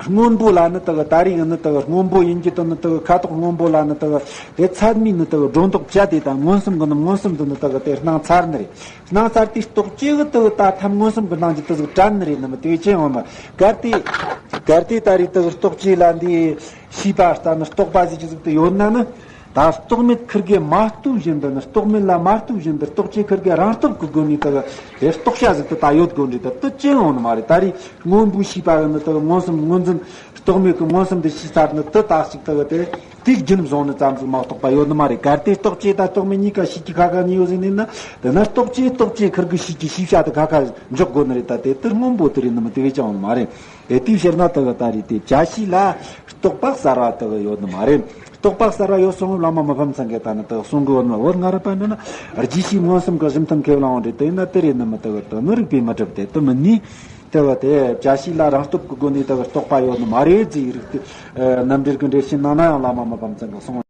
སྔོན་པོ་ལ་ནི་དེ་གི་ད་རེས་ནི་དེ་གི་སྔོན་པོ་ཡིན་གྱི་དེ་ནི་དེ་གི་ཁ་དོག་སྔོན་པོ་ལ་ནི་དེ་གི་དེ་ཚད་མའི་ནི་དེ་གི་སྒྲོ་འདོགས་བཅད་དེ་ད་མངོན་སུམ་གི་ནི་མངོན་སུམ་དུ་ནི་དེ་གི་དེ་སྣང་ཚར་ནི་རེད། སྣང་ཚར་དུས་རྟོག་བཅས་གི་དེ་གི་ད་ཐམ་མངོན་སུམ་གི་སྣང་རྒྱུ་དེ་ཟིག་བྲལ་ནི་རེད་ནི་མ། དེ་བས་ཅི་ཡང་མ། གལ་ཏེ་གལ་ཏེ་ད་རེས་དེ་གི་རྟོག་བཅས་ལ་འདི་ཤེས་པ་ལྟ་ནི་རྟོག་པ་ཟེར་རྒྱུ་ཟིག་དེ་ཡོད་ན་ནི། ད་རྟོག་མེད་ཁུར་གེ་མ་རྟོགས་བཞིན་དུ་ནི། རྟོག་མེད་ལ་མ་རྟོགས་བཞིན་དུ་རྟོག་བཅས་ཁུར་གེ་རང་སྟོབས་ཀྱི་སྒོ་ནས་དེ་གི་དེ་རྟོག་བྱ་ཟིག་དེ་ད་ཡོད་དགོས་འདྲ། དེ་དེ་ཅི་ཡང་ཡོད་ནི་མ་རེད། ད་རེས་སྔོན་པོའི་ཤེས་པ་གི་ནི་དེ་གི་མངོན་སུམ་མངོན་འཛིན་རྟོག་མེད་ཀྱི་མངོན་སུམ་དུ་ཤེས་ཚར་ནི་དེ་དག་ཅིག་དེ་གི་དེ། དེའི་རྒྱུན་བཟུང་ནི་ཙམ་ཟིག་མ་གཏོགས་པ་ཡོད་ནི་མ་རེད། གལ་ཏེ་རྟོག་བཅས་དང་རྟོག་མེད་གཉིས་ཀ་ཤེས་ཀྱི་ཁ་ཁ་ཉིད་ཡོད་ཟིག་ནི་ན། དེ་ན་རྟོག་བཅས་རྟོག་བཅས་ཁུར་གི་ཤེས་ཀྱི་ཤེས་བྱ་དེ་ཁ་ཁ་འཇོག་དགོས་ནི་རེད། ད་དེ་དེ་སྔོན་པོ་དེ་རེད་ནི་མ། དེ་བས་ཅང་ཡོད་ནི་མ་རེད། དེ་དེའི་ཕྱིར་ན་དེ་གི་ད་རེས་དེ་བྱ་ཤེས་ལ་རྟོག་པ་གསར་བ་དེ་གི་ཡོད་ནི་མ་རེད། རྟོག་པ་གསར་བ་ཡོད་སོང་བླ་མ་མི་ཕམ་ཚང་གིས་ད་ནི་དེ་གི་གསུང་གི་ཡོད་ནི་མ། འོ་སྔ་རབས་པ་འདི་ན་རྗེས་ཤེས་མངོན་སུམ་གྱི་གཞི་མཐུན་ཁས་བླངས་འོང་འདྲ། དེ་ན་དེ་རེད་ནི་མ། དེ་གི་དེ་ནི་རིགས་པས་མི་གྲུབ་སྟེ་དེ་མིན་ནི། དེ་བ་དེ་བྱ་ཤེས་ལ་རང་སྟོབས་ཀྱི་སྒོ་ནས་དེ་གི་རྟོག་པ་ཡོད་ནི་མ་རེད་ཟེར་རིགས་དེ་རྣམ་འགྲེལ་གྱི་འགྲེལ་བཤད་གནང་ན་ཡང་བླ་མ་མི་ཕམ་ཚང་གིས་གསུང་